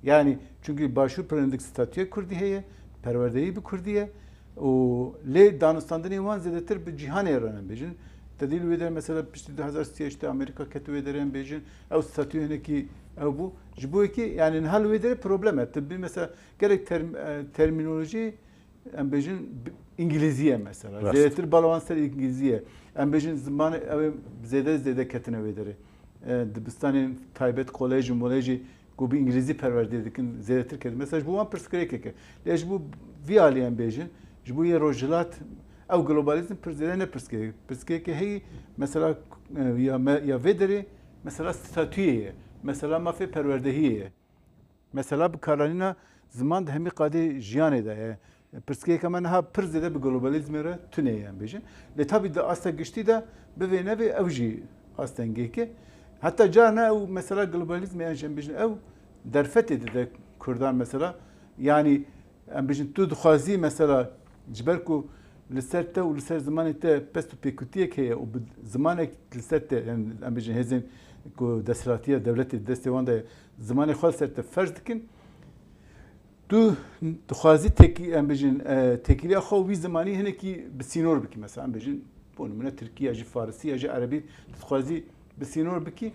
Yani, çünkü Başûr pir hindik statüyê Kurdî heye, perwerdeyî bi Kurdî ye û lê danûstandinê wan zêdetir bi cîhanê re ne bêjin. Te dî li wê derê mesela piştî du hezar sî heşt de Amerîka ket wê derê em bêjin, ew statûyê hinekî ew bû. Ji bo yekê, yani niha li wê derê problem e. Tu bî mesela gelek term-, e, termînolojî em bêjin bi-, îngilîzî ye mesela. Rast. Zêdetir bala wan ser îngilîzî ye. Em bêjin zimanê ew ê zêde zêde ketine wê derê. E, dibistanên taybet, kolej û molejê ku bi îngilîzî perwerdê dikin, zêdetir ketine. Mesela ji bo wan pirsgirêkek e. Lê ji bo vî alî em bêjin, ji bo yê rojhilat, ew globalizm pir zêde ne pirsgirêk. Pirsgirêkê heyî, mesela, e, ya me, ya vê derê, mesela statûyê ye. Mesela mafê perwerdehiyê ye. Mesela bikaranîna ziman di hemî qadê jiyanê de ye. Pirsgirêka me niha pir zêde bi globalizmê re tune ye, em bêjin. Lê tabî di asta giştî de bivê nevê ew jî astengêk e. Heta carna ew mesela globalizmê, em jî em bêjin, ew derfetê dide Kurdan mesela. Yanî em bêjin tu dixwazî mesela ji ber ku li ser te û li ser zimanê te pest û pêkutiyek heye û bi zimanek li ser te, yani em bêjin hêzên ku desthilatiya dewletê destê wan de ye, zimanê xwe li ser te ferz dikin. Tu dixwazî tekî-, em bêjin, e, têkiliya xwe wî zimanî hinekî bi sînor bikî. Mesela em bêjin, bo nimûne tirkî ya jî farisî ya jî erebî tu dixwazî bi sînor bikî.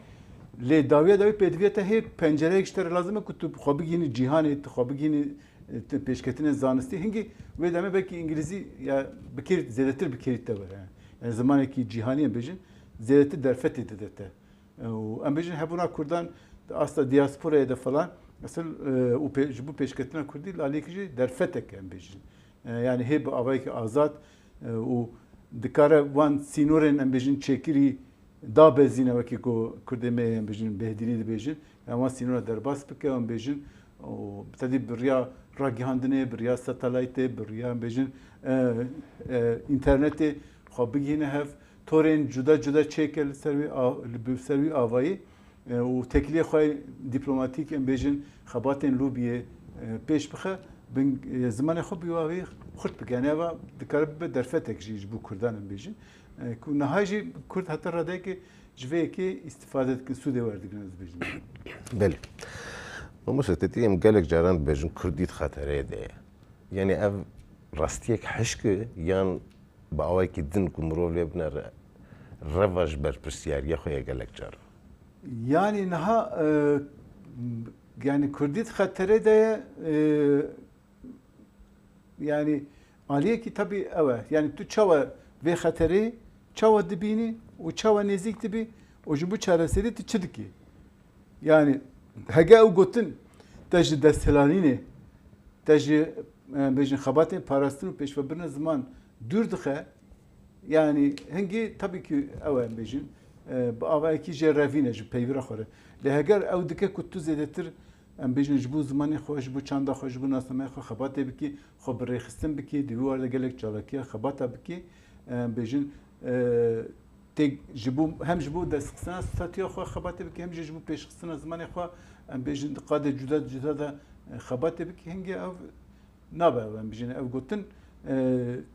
Lê dawiya dawî pêdiviya te hê pencereyek ji te re lazim e ku tu xwe bigihînî cîhanê, tu xwe bigihînî, e, tu pêşketinên zanistî. Hingî wê demê belkî îngilîzî ya bi kêr, zêdetir bi kêrî te were. Yani zimanekî cîhanî em bêjin, zêdetir derfetê dide te. E, û em bêjin hebûna Kurdan di asta diasporayê de falan, esil, e, û pê-, ji bo pêşketina Kurdî li aliyekî jî derfetek e, em bêjin. E, yani hê bi avayekî azad, e, û dikare wan sînorên, em bêjin, çêkirî dabezîne, wekî ku Kurdê me, em bêjin, Behdîlî dibêjin. Yani wan sînora derbas bike, em bêjin, û bi tedî bi riya ragihandinê, bi riya satelaytê, bi riya, em bêjin, e, e, înternetê xwe bigihîne hev. Torên cuda cuda çêke li ser wî a-, li, bi ser wî avayî, e, û têkiliyê xwe dîplomatîk, em bêjin, xebatên lobiyê, e, pêş bixe, bin, e, zimanê xwe bi wî avayî xurt bike. Yani eva dikare bibe derfetek jî ji bo Kurdan, em bêjin. E, ku niha jî Kurd heta radeyekê ji vê yekê îstîfade dikin, sûdê werdigrin, ez dibêjim. Belê. Mamoste, te dî em gelek caran dibêjin Kurdî di xetereyê de ye. Yani ev rastiyek hişk e yan bi awayekî din ku mirov lê binere, reva ji berpirsiyariya xwe ye gelek caran? Yani niha, e, yani Kurdî di xeterê de ye, e, yani aliyekî tabî ew e. Yani tu çawa vê xeterê çawa dibînî û çawa nêzîk dibî û ji bo çareserî tu çi dikî? Yani hege ew gotin te ji desthilanînê, te ji, e, bêjin xebatên parastin û pêşvebirina ziman dûr dixe, yani hingî tabii ki ew em bêjin, e, bi avayekî jê revîne ji peyvira xwe re. Lê heger ew dike ku tu zêdetir, em bêjin, ji bo zimanê xwe, ji bo çanda xwe, ji bo nasnameya xwe xebatê bikî, xwe bi rêxistin bikî, di wî war de gelek çalakiya xebata bikî, em bêjin, e, tê ji bo, hem ji bo destxistina statûya xwe xebatê bike, hem jî ji bo pêşxistina zimanê xwe, em bêjin, di qadê cuda cuda de, e, xebatê bike, hingê ev nabe, ew em bijîne, ev gotin, e,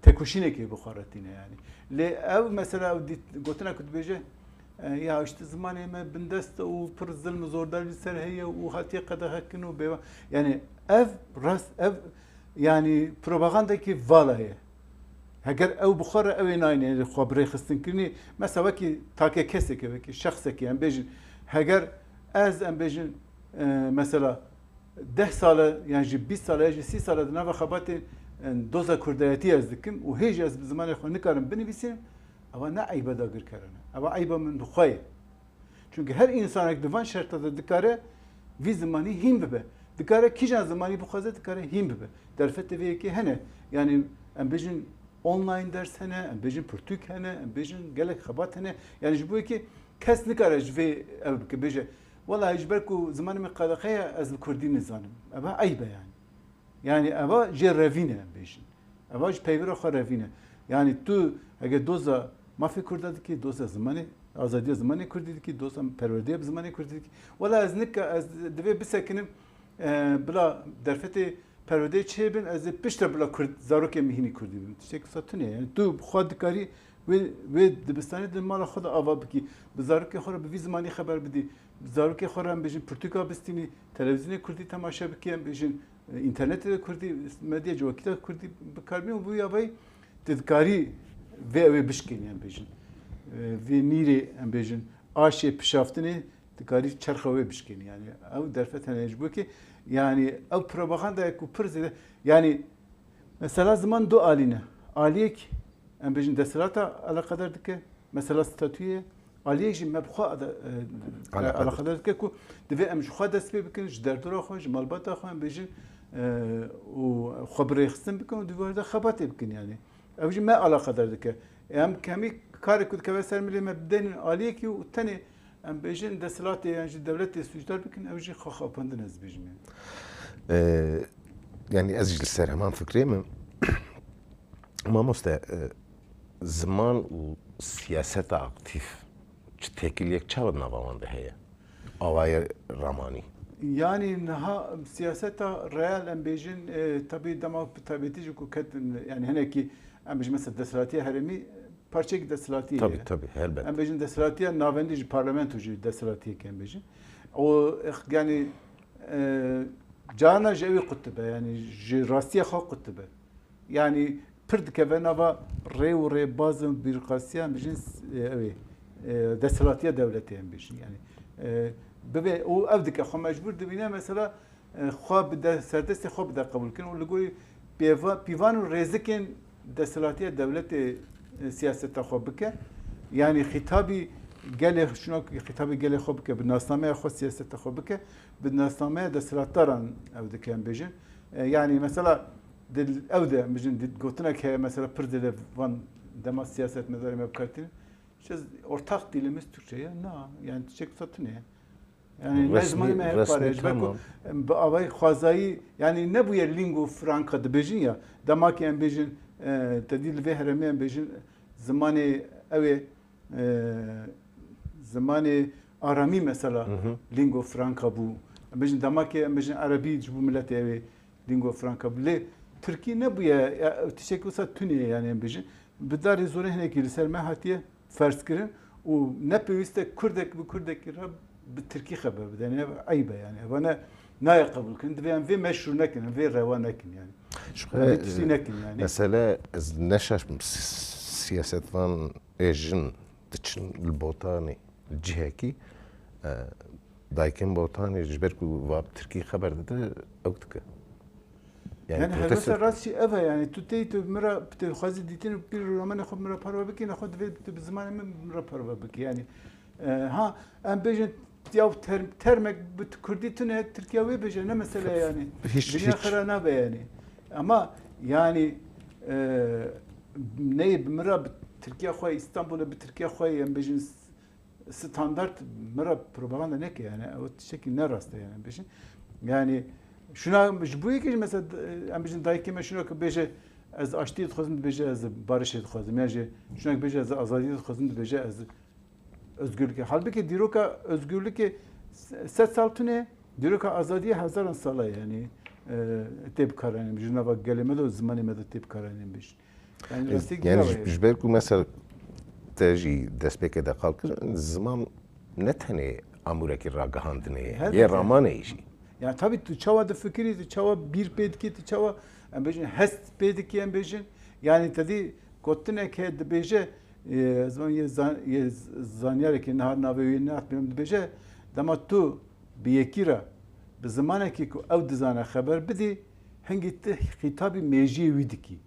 tekoşînekê bi xwe re tîne yani. Lê ew mesela ew dît, gotina ku dibêje, e, ya işte zimanê me bindest e û pir zilm û zordarî li ser heye û hatiye qedexekirin û bêva-, yani ev rast, ev yani propagandekî vala ye. Heger ew bi xwe re ew ê nayîne xwe bi rêxistinkirinê, mesela wekî take kesekê, wekî şexsekê, em bêjin, heger ez, em bêjin, e, mesela deh sal e, yan jî bîst sal e, ya jî sî sal e di nava xebatê, e, doza kurdayetî ez dikim û hê jî ez bi zimanê xwe nikarim binivîsînim, eva ne eyba dagirkeran e. Eva eyba min bi xwe ye. Çunke her însanek di van şerta de dikare vî zimanî hîn bibe. Dikare kîjan zimanî bixwaze, dikare hîn bibe. Derfetê vê yekê hene. Yanî em bêjin online ders hene, em bêjin pirtûk hene, em bêjin gelek xebat hene. Yanî ji bo yekê kes nikare ji vê ev bike, bêje, wela ji ber ku zimanê min qedexe ye, ez bi kurdî nizanim. Eva eyb e yanî. Yanî eva jê revîn e, em bêjin. Eva ji peyvira xwe revîn e. Yanî tu heke doza mafê kurda dikî, doza zimanê, azadiya zimanê kurdî dikî, doza perwerdeya bi zimanê kurdî dikî. Wela ez nika, ez divê bisekinim, e, bila derfetê perwerdeyê çêbin, ez ê piştre bila kurd, zarokê min hînî kurdî bibin. Tiştek wisa tune ye. Yanî tu bi xwe dikarî wê, wê dibistanê di mala xwe de ava bikî. Bi zarokê xwe re bi vî zimanî xeber bidî. Bi zarokê xwe re em bêjin pirtûka bistînî, televîzyonê kurdî temaşe bikî, em bêjin, e, înternetê de kurdî, medya civakî de kurdî bikarbîn û bi wî avayî tu dikarî vê ew ê bişkênî, em bêjin. E, vê nîrê, em bêjin, aşê pişaftinê dikarî çerxa wê bişkênî. Yanî ew derfet hene ji bo kê, yanî ew propagandayek ku pir zêde, yanî mesela ziman du alî ne. Aliyek, em bêjin, desthilata eleqedar dike, mesela statûyê, aliyek jî me bi xwe ade-, e, Eleqedar. eleqedar dike ku divê em ji xwe dest pê bikin, ji derdora xwe, ji malbata xwe, em bêjin, e, û xwe bi rêxistin bikin û di vê de xebatê bikin yanî. Ev jî me eleqedar dike. Em kemî karê ku dikeve ser milê me bidênin aliyekî û tenê em bêjin desthilatê yan jî dewletê sûcdar bikin, ew jî xwe xapandin ez dibêjim yanî. E, yanî ez jî li ser heman fikrê me. Mamoste, e, ziman û siyaseta aktîf çi têkiliyek çawa di nava wan de heye? Awayê ramanî. Yani niha siyaseta reel em bêjin, e, tabi dema bi taybetî jî ku ketin, yani hinekî em bêjin mesela desthilatiya herêmî parçeyek desthilatiye Tabii ye. Tabii, helbet. Em bêjin desthilatiya navendî jî parlamento jî desthilatiyek em bêjin. O yani e, carna ji ew ê qut dibe, yani ji rastiya xwe qut dibe. Yani pir dikeve nava rê û rêbazin bîrokrasiya em bêjin, e, ew ê, e, desthilatiya dewletê em bêjin. Yani e, bibe û ev dike xwe mecbûr dibîne mesela e, xwe bide serdestê xwe bide qebûl kirin û li gorî pêva- pîvan û rêzikên desthilatiya dewletê e, siyaseta xwe bike. Yani xîtabî gelê şuna xîtabî gelê xwe bike, bi nasnameya xwe siyaseta xwe bike, bi nasnameya desthilatdaran ew dike em bêjin. E, yani mesela di ew de em bêjin di gotinek heye mesela pir zêde van dema siyasetmedarê me bikartînin. Çi ortak dilimiz Türkçe ya? Na, yani tiştek wisa tune ye. Yani ne Resmî- zimanê me hep resmî pare. Ji ber ku tamam. em bi avayî xwezayî, yani nebûye lingua franca dibêjin ya. Dema ki em bêjin, e, te dî li vê herêmê em bêjin zimanê ew ê, e, zimanê aramî mesela Hı hı. lingua franca bû. Em bêjin dema ki em bêjin erebî ji bo miletê ew ê lingua franca bû. Lê tirkî nebûye, ya, tiştek wisa tune ye yani em bêjin. Bi darê zorê hinekî li ser me hatiye ferz kirin û ne pêwîst e kurdek bi kurdekî re bi tirkî xeber bide. Yani ev eyb e yani. Ev ne nayê qebûl kirin. Divê em vê meşrû nekin, em vê rewa nekin yani. Ji Em vê tiştî nekin yani. Mesele ez ne şaş bim, s- siyasetvan ê jin diçin li Botanê cihekî, e, dayikên Botanê ji ber ku va bi tirkî xeber dide, ew dike. Yani, yani protesto helbete rast jî ev e yani tu tey tu min re tu xwezî dîtin û pîr û ramenê xwe min re parve bikî, nexwe divê tu bi zimanê min min re parve bikî yani. E, ha em bêjin ya term, termek bi kurdî tune Tirkiye wê bêje ne mesele yani. Hiç- Dinya hiç. Xira nabe yani. Ama yani e, neyê bi min re bi Tirkiye xwe Îstanbulê bi Tirkiye xwe em bêjin standart min re propaganda neke yani. Ew tiştekî ne rast e yani bêjin. Yani şuna ji bo yekê jî mesela em bêjin dayikê me şuna ku bêje ez aştiyê dixwazim dibêje ez barişê dixwazim. Ya jî şuna ku bêje ez azadiyê dixwazim dibêje ez özgürlükê. Halbuki dîroka özgürlükê sed sal tune dîroka azadiyê hezaran sala yani e, tê bikaranîn. Ji nava gelê me de û zimanê me de tê bikaranîn bêjin. Yani rastî Yani giyawe. ji ber ku mesela te jî destpêkê de qal kir, ziman ne tenê amûrekî ragihandinê ye, Helbet yê yani. Ramanê jî. Yani tabii tu çawa difikirî, tu çawa bîr pê dikî, tu çawa em bêjin hest pê dikî em bêjin. Yani te dî gotinek heye dibêje, e, ez yê zan- yê zanyarekî niha navê wî nehatibînim dibêje, dema tu bi yekî re bi zimanekî ku ew dizane xeber bidî, hingî tu xîtabî mêjiyê wî dikî.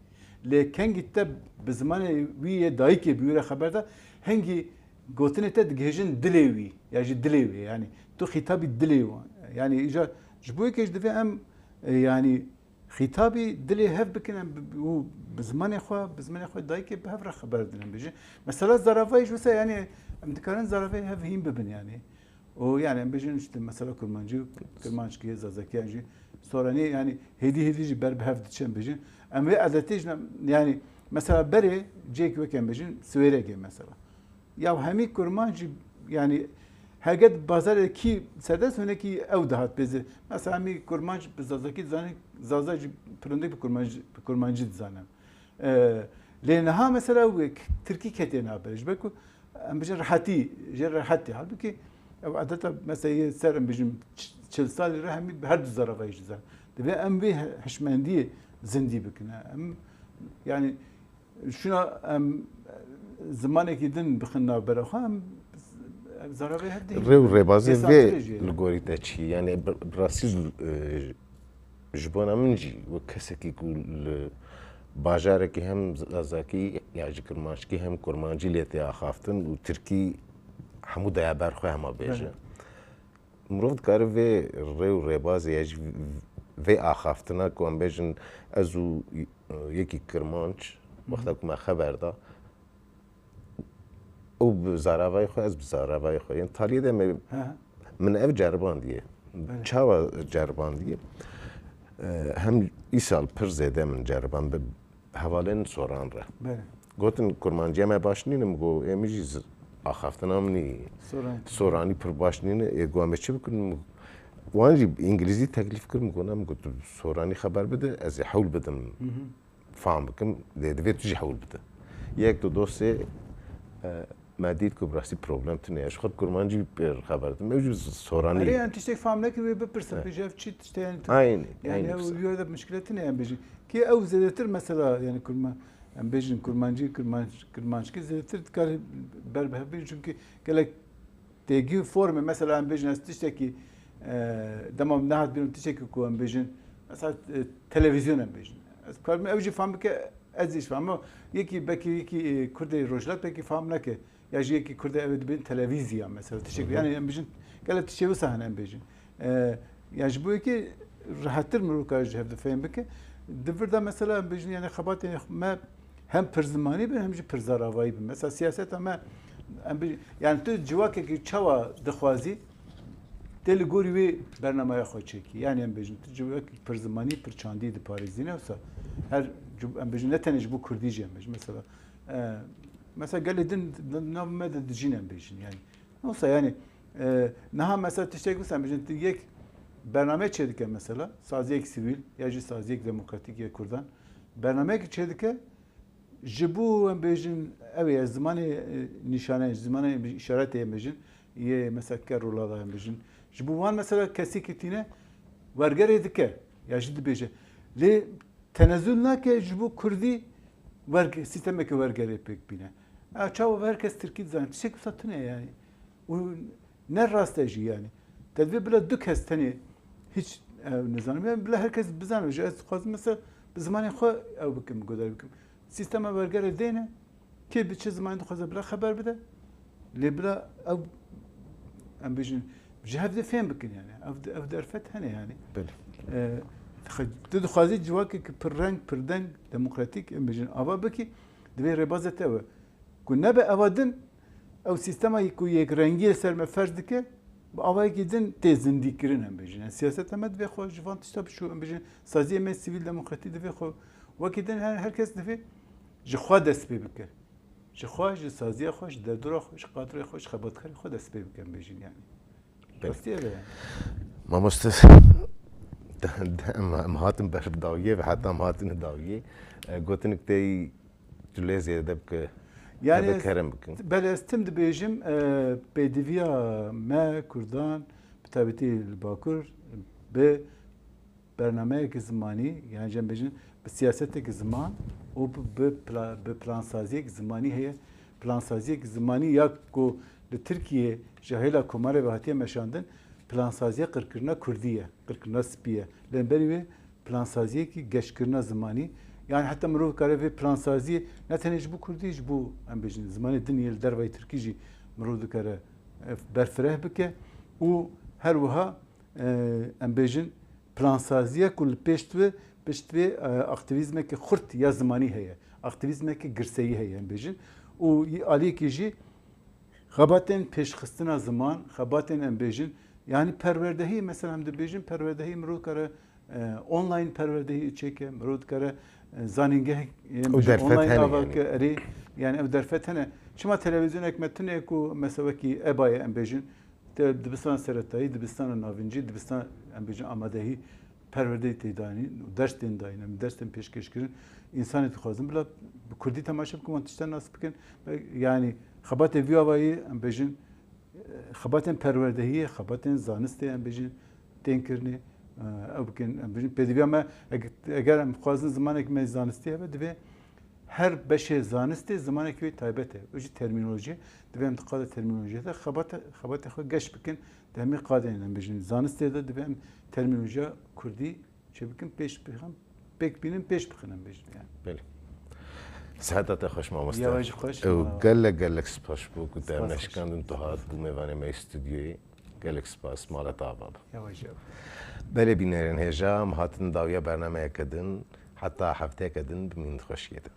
Lê kengî te bi zimanê wî yê dayikê bi wî re xeber da, hingî gotinê te digihêjin dilê wî ya jî dilê wî. Yani tu xîtabî dilê wan. Yani îcar ji bo yekê jî divê em e, yani xîtabî dilê hev bikin em bi- û bi zimanê xwe, bi zimanê xwe dayikê bi hev re xeber didin em bêjin. Mesela zaravayî ji wisa yani em dikarin zaravayê hev hîn bibin yani. O yani em bêjin işte mesela kurmancî, kirmanckî, zazakiyan jî soranî yani hêdî hêdî jî ber bi hev diçin bêjin. Em vê edetê jî ne- yani mesela berê cêk wek em bêjin Siwêrekê mesela. Ya hemî kurmanc jî yani hege di bazarê kî serdest hinekî ew dihat pêzê. Mesela hemî kurmanc bi zazakî dizane, zaza jî pirindek bi kurmanc, bi kurmancî dizane. Ee, lê niha mesela wek tirkî ketê nabe. Ji ber ku em bijin rehetî, jê rehetî. Halbuki ev edeta mesela yê ser em bijin ç- çil salî re hemî bi her du zaravayî jî dizan. Divê em vê he- hişmendiyê zindî bikine. Em yani şuna em zimanekî din bixin navbera xwe, em zaravê hev dihîn. Rê û rêbazê Cesaretiyle vê jî. Li gorî te çi? Yani bi- bi rastî, e, ji bona min jî wek kesekî ku li bajarekî hem zazakî ya jî kirmanckî hem kurmancî lê tê axaftin û tirkî hemû daya ber xwe hema bêje. Belê. Mirov dikare vê rê û rêbazê ya jî vê axaftina ku em bêjin ez û, e, yekî kirmanc wexta ku me xeber da û bi zaravayê xwe ez bi zaravayê xwe yên taliyê de me He. Min ev ceribandiye. Belê. Çawa ceribandiye? E, hem îsal pir zêde min ceribandiye. hevalên soran re. Belê. Gotin, kurmanciya me baş nîne, min got, ê min jî z-, axaftina min nî. Soranî. Soranî pir baş nîne, ê got, em ê çi bikin? Wan jî îngilîzî teklîf kir, min got, ne, min got, tu soranî xeber bide, ez ê hewl bidim. Hı hı. Fam bikim, lê divê tu jî hewl bide. Yek, du, dostê, e, me dît ku bi rastî problem tune ye. Ji xwe kurmancî pê xeber didim. Ew jî soranî. Erê, em tiştek fam nekir wê bipirsin, pê ji ev çi tişte yani tu. Aynî, yani aynî ew wî de mişkile tune em bêjin. Ki ew zêdetir mesela yani kurma, em bêjin kurmancî, kurmanc, kurmanckî zêdetir dikar ber bi hev bêjin çünkü gelek têgî û formê, mesela em bêjin ez tiştekî, e, dema min nehat bîr min tiştekî ku em bêjin, mesela, e, televîzyon em bêjin. Ez karim ew jî fam bike, ez jî fam. Yekî belkî yekî, e, Kurdê Rojhilat belkî fam neke. Ya jî yekî Kurdê ew ê dibên televîzya mesela. Tiştekî, yani em bêjin gelek tiştê wisa hene em bêjin. E, ya ji bo yekî rehettir mirov kare ji hev de fehm bike. Di vir de mesela em bêjin yani xebatên me hem pirzimanî bin hem jî pirzaravayî bin. Mesela siyaseta me, em bi, yani tu civakekî çawa dixwazî, tê li gorî wê bernameya xwe çêkî. Yani em bêjin tu civakekî pirzimanî, pirçandî diparêzîne wisa her civ-, em bêjin ne tenê ji bo kurdî jî em bêjin. Mesela, e, mesela gelê din di nav me de dijîn em bêjin. Yani wisa yani, e, niha mesela tiştek wisa em bêjin tu yek bername çêdike mesela, saziyek sivîl ya jî saziyek demokratîk yê kurdan bernameyekî çêdike, ji bo em bêjin, ew ê zimanê, e, nîşane, zimanê îşaretê em bêjin, yê mesela ker û lada em bêjin. Ji bo wan mesela kesî kitîne wergerê dike, ya jî dibêje. Lê tenezul nake ji bo kurdî werge-, sîstemeke wergerê pêk bîne. A, çawa her kes tirkî dizane, tiştek wisa tune yani. Û ne rast e jî yani. Te divê bila du kes tenê hiç ew nizanim. Yani bila her kes bizane. Ji ez dixwazim mesela bi zimanê xwe ew bikim, guhdar bikim. Sîstema wergerê dêne, kê bi çi zimanê dixwaze bila xeber bide. Lê bila ew, em bêjin, ji hev de fêm bikin yani. Ev, ev derfet hene yani. Belê. E, tu dixwazî civakekî pir reng, pir deng, demokratîk, em bêjin, ava bikî, divê rêbazê te we. Ku nebe eva din, ew sîstema ku yekrengiyê ser me ferz dike, bi avayekî din tê zindîkirin em bêjin. Yani siyaseta me divê xwe ji van tişta biçû, em bêjin, saziyê me sivîl demokratî divê xwe wekî din her, her kes divê ji xwe dest pê bike. Ji xwe, ji saziya xwe, ji derdora xwe, ji kadroya xwe, ji xebatkarê xwe dest pê bike em bêjin yani. Belê. Rastî ev e yani. Mamoste, de, de, em, em hatin ber dawiyê ve heta em hatine dawiyê. E, gotinik te yî tu lê zêde bike. Yani tebe ez, kerem bikin. Belê ez tim dibêjim, e, pêdiviya me Kurdan, bi taybetî li Bakur, bi bernameyeke zimanî, yani cem bêjin, bi siyaseteke ziman û bi, bi pla-, bi plansaziyek zimanî heye. Plansaziyek zimanî ya ku li Tirkiyê ji hêla komarê ve hatiye meşandin, plansaziya qirkirina kurdî ye, qirkirina spî ye. Lê berî wê plansaziyekî geşkirina zimanî. Yani heta mirov kare vê plansaziyê ne tenê ji bo kurdî, ji bo, em bêjin, zimanê din yê li dervayî tirkî jî mirov dikare, e, berfireh bike û her wiha, e, em bêjin, plansaziya ku li pêş divê, pişt vê, e, aktivîzmeke xurt ya zimanî heye. Aktivîzmeke girseyî heye, em bêjin. Û aliyekî jî xebatên pêşxistina ziman, xebatên em bêjin, yanî perwerdehî, mesela em dibêjin, perwerdehî mirov kare, e, online perwerdehî çêke, mirov dikare, e, zanîngeh, em Ew bêjin, derfet online hene ava yani. Ke, erê, yani ev derfet hene. Çima televîzyonek me tune ku mesela wekî EBA'yê em bêjin, te dibistana seretayî, dibistana navincî, dibistan, em bêjin, amadehî, perwerdeyê tê dayîn û ders tên dayîn, em ders tên pêşkêş kirin. Însanê dixwazin bila bi kurdî temaşe bikin, wan tiştan nas bikin. Yanî xebatê vî avayî, em bêjin, xebatên perwerdehiyê, xebatên zanistê, em bêjin, tên kirinê, ew bikin, em bêjin. Pêdiviya me, eg-, eger em bixwazin zimanek me zanistî hebe, divê her beşê zanistê zimanekî wê taybet e. Ew jî termînolojî ye. Divê em di qada termînolojiyê de xebate, xebatê xwe geş bikin. Di hemî qadên em bêjin zanistê de divê em termînolojiya kurdî çê bikin, pêş bixin, pêk bînin, pêş bixin em bêjin yani. Belê. Siheta te xweş mamoste. Ya we jî xweş. Ew gelek gelek spas bo ku te Spas xweş. Neşikandin tu hat bû mêvanê me yê stûdyoyê. Gelek spas. Mala te ava be. Ya we jî. Belê bînerên hêja, em hatin dawiya bernameyeke din. Heta hefteyeke din bimînin di xweşiyê de.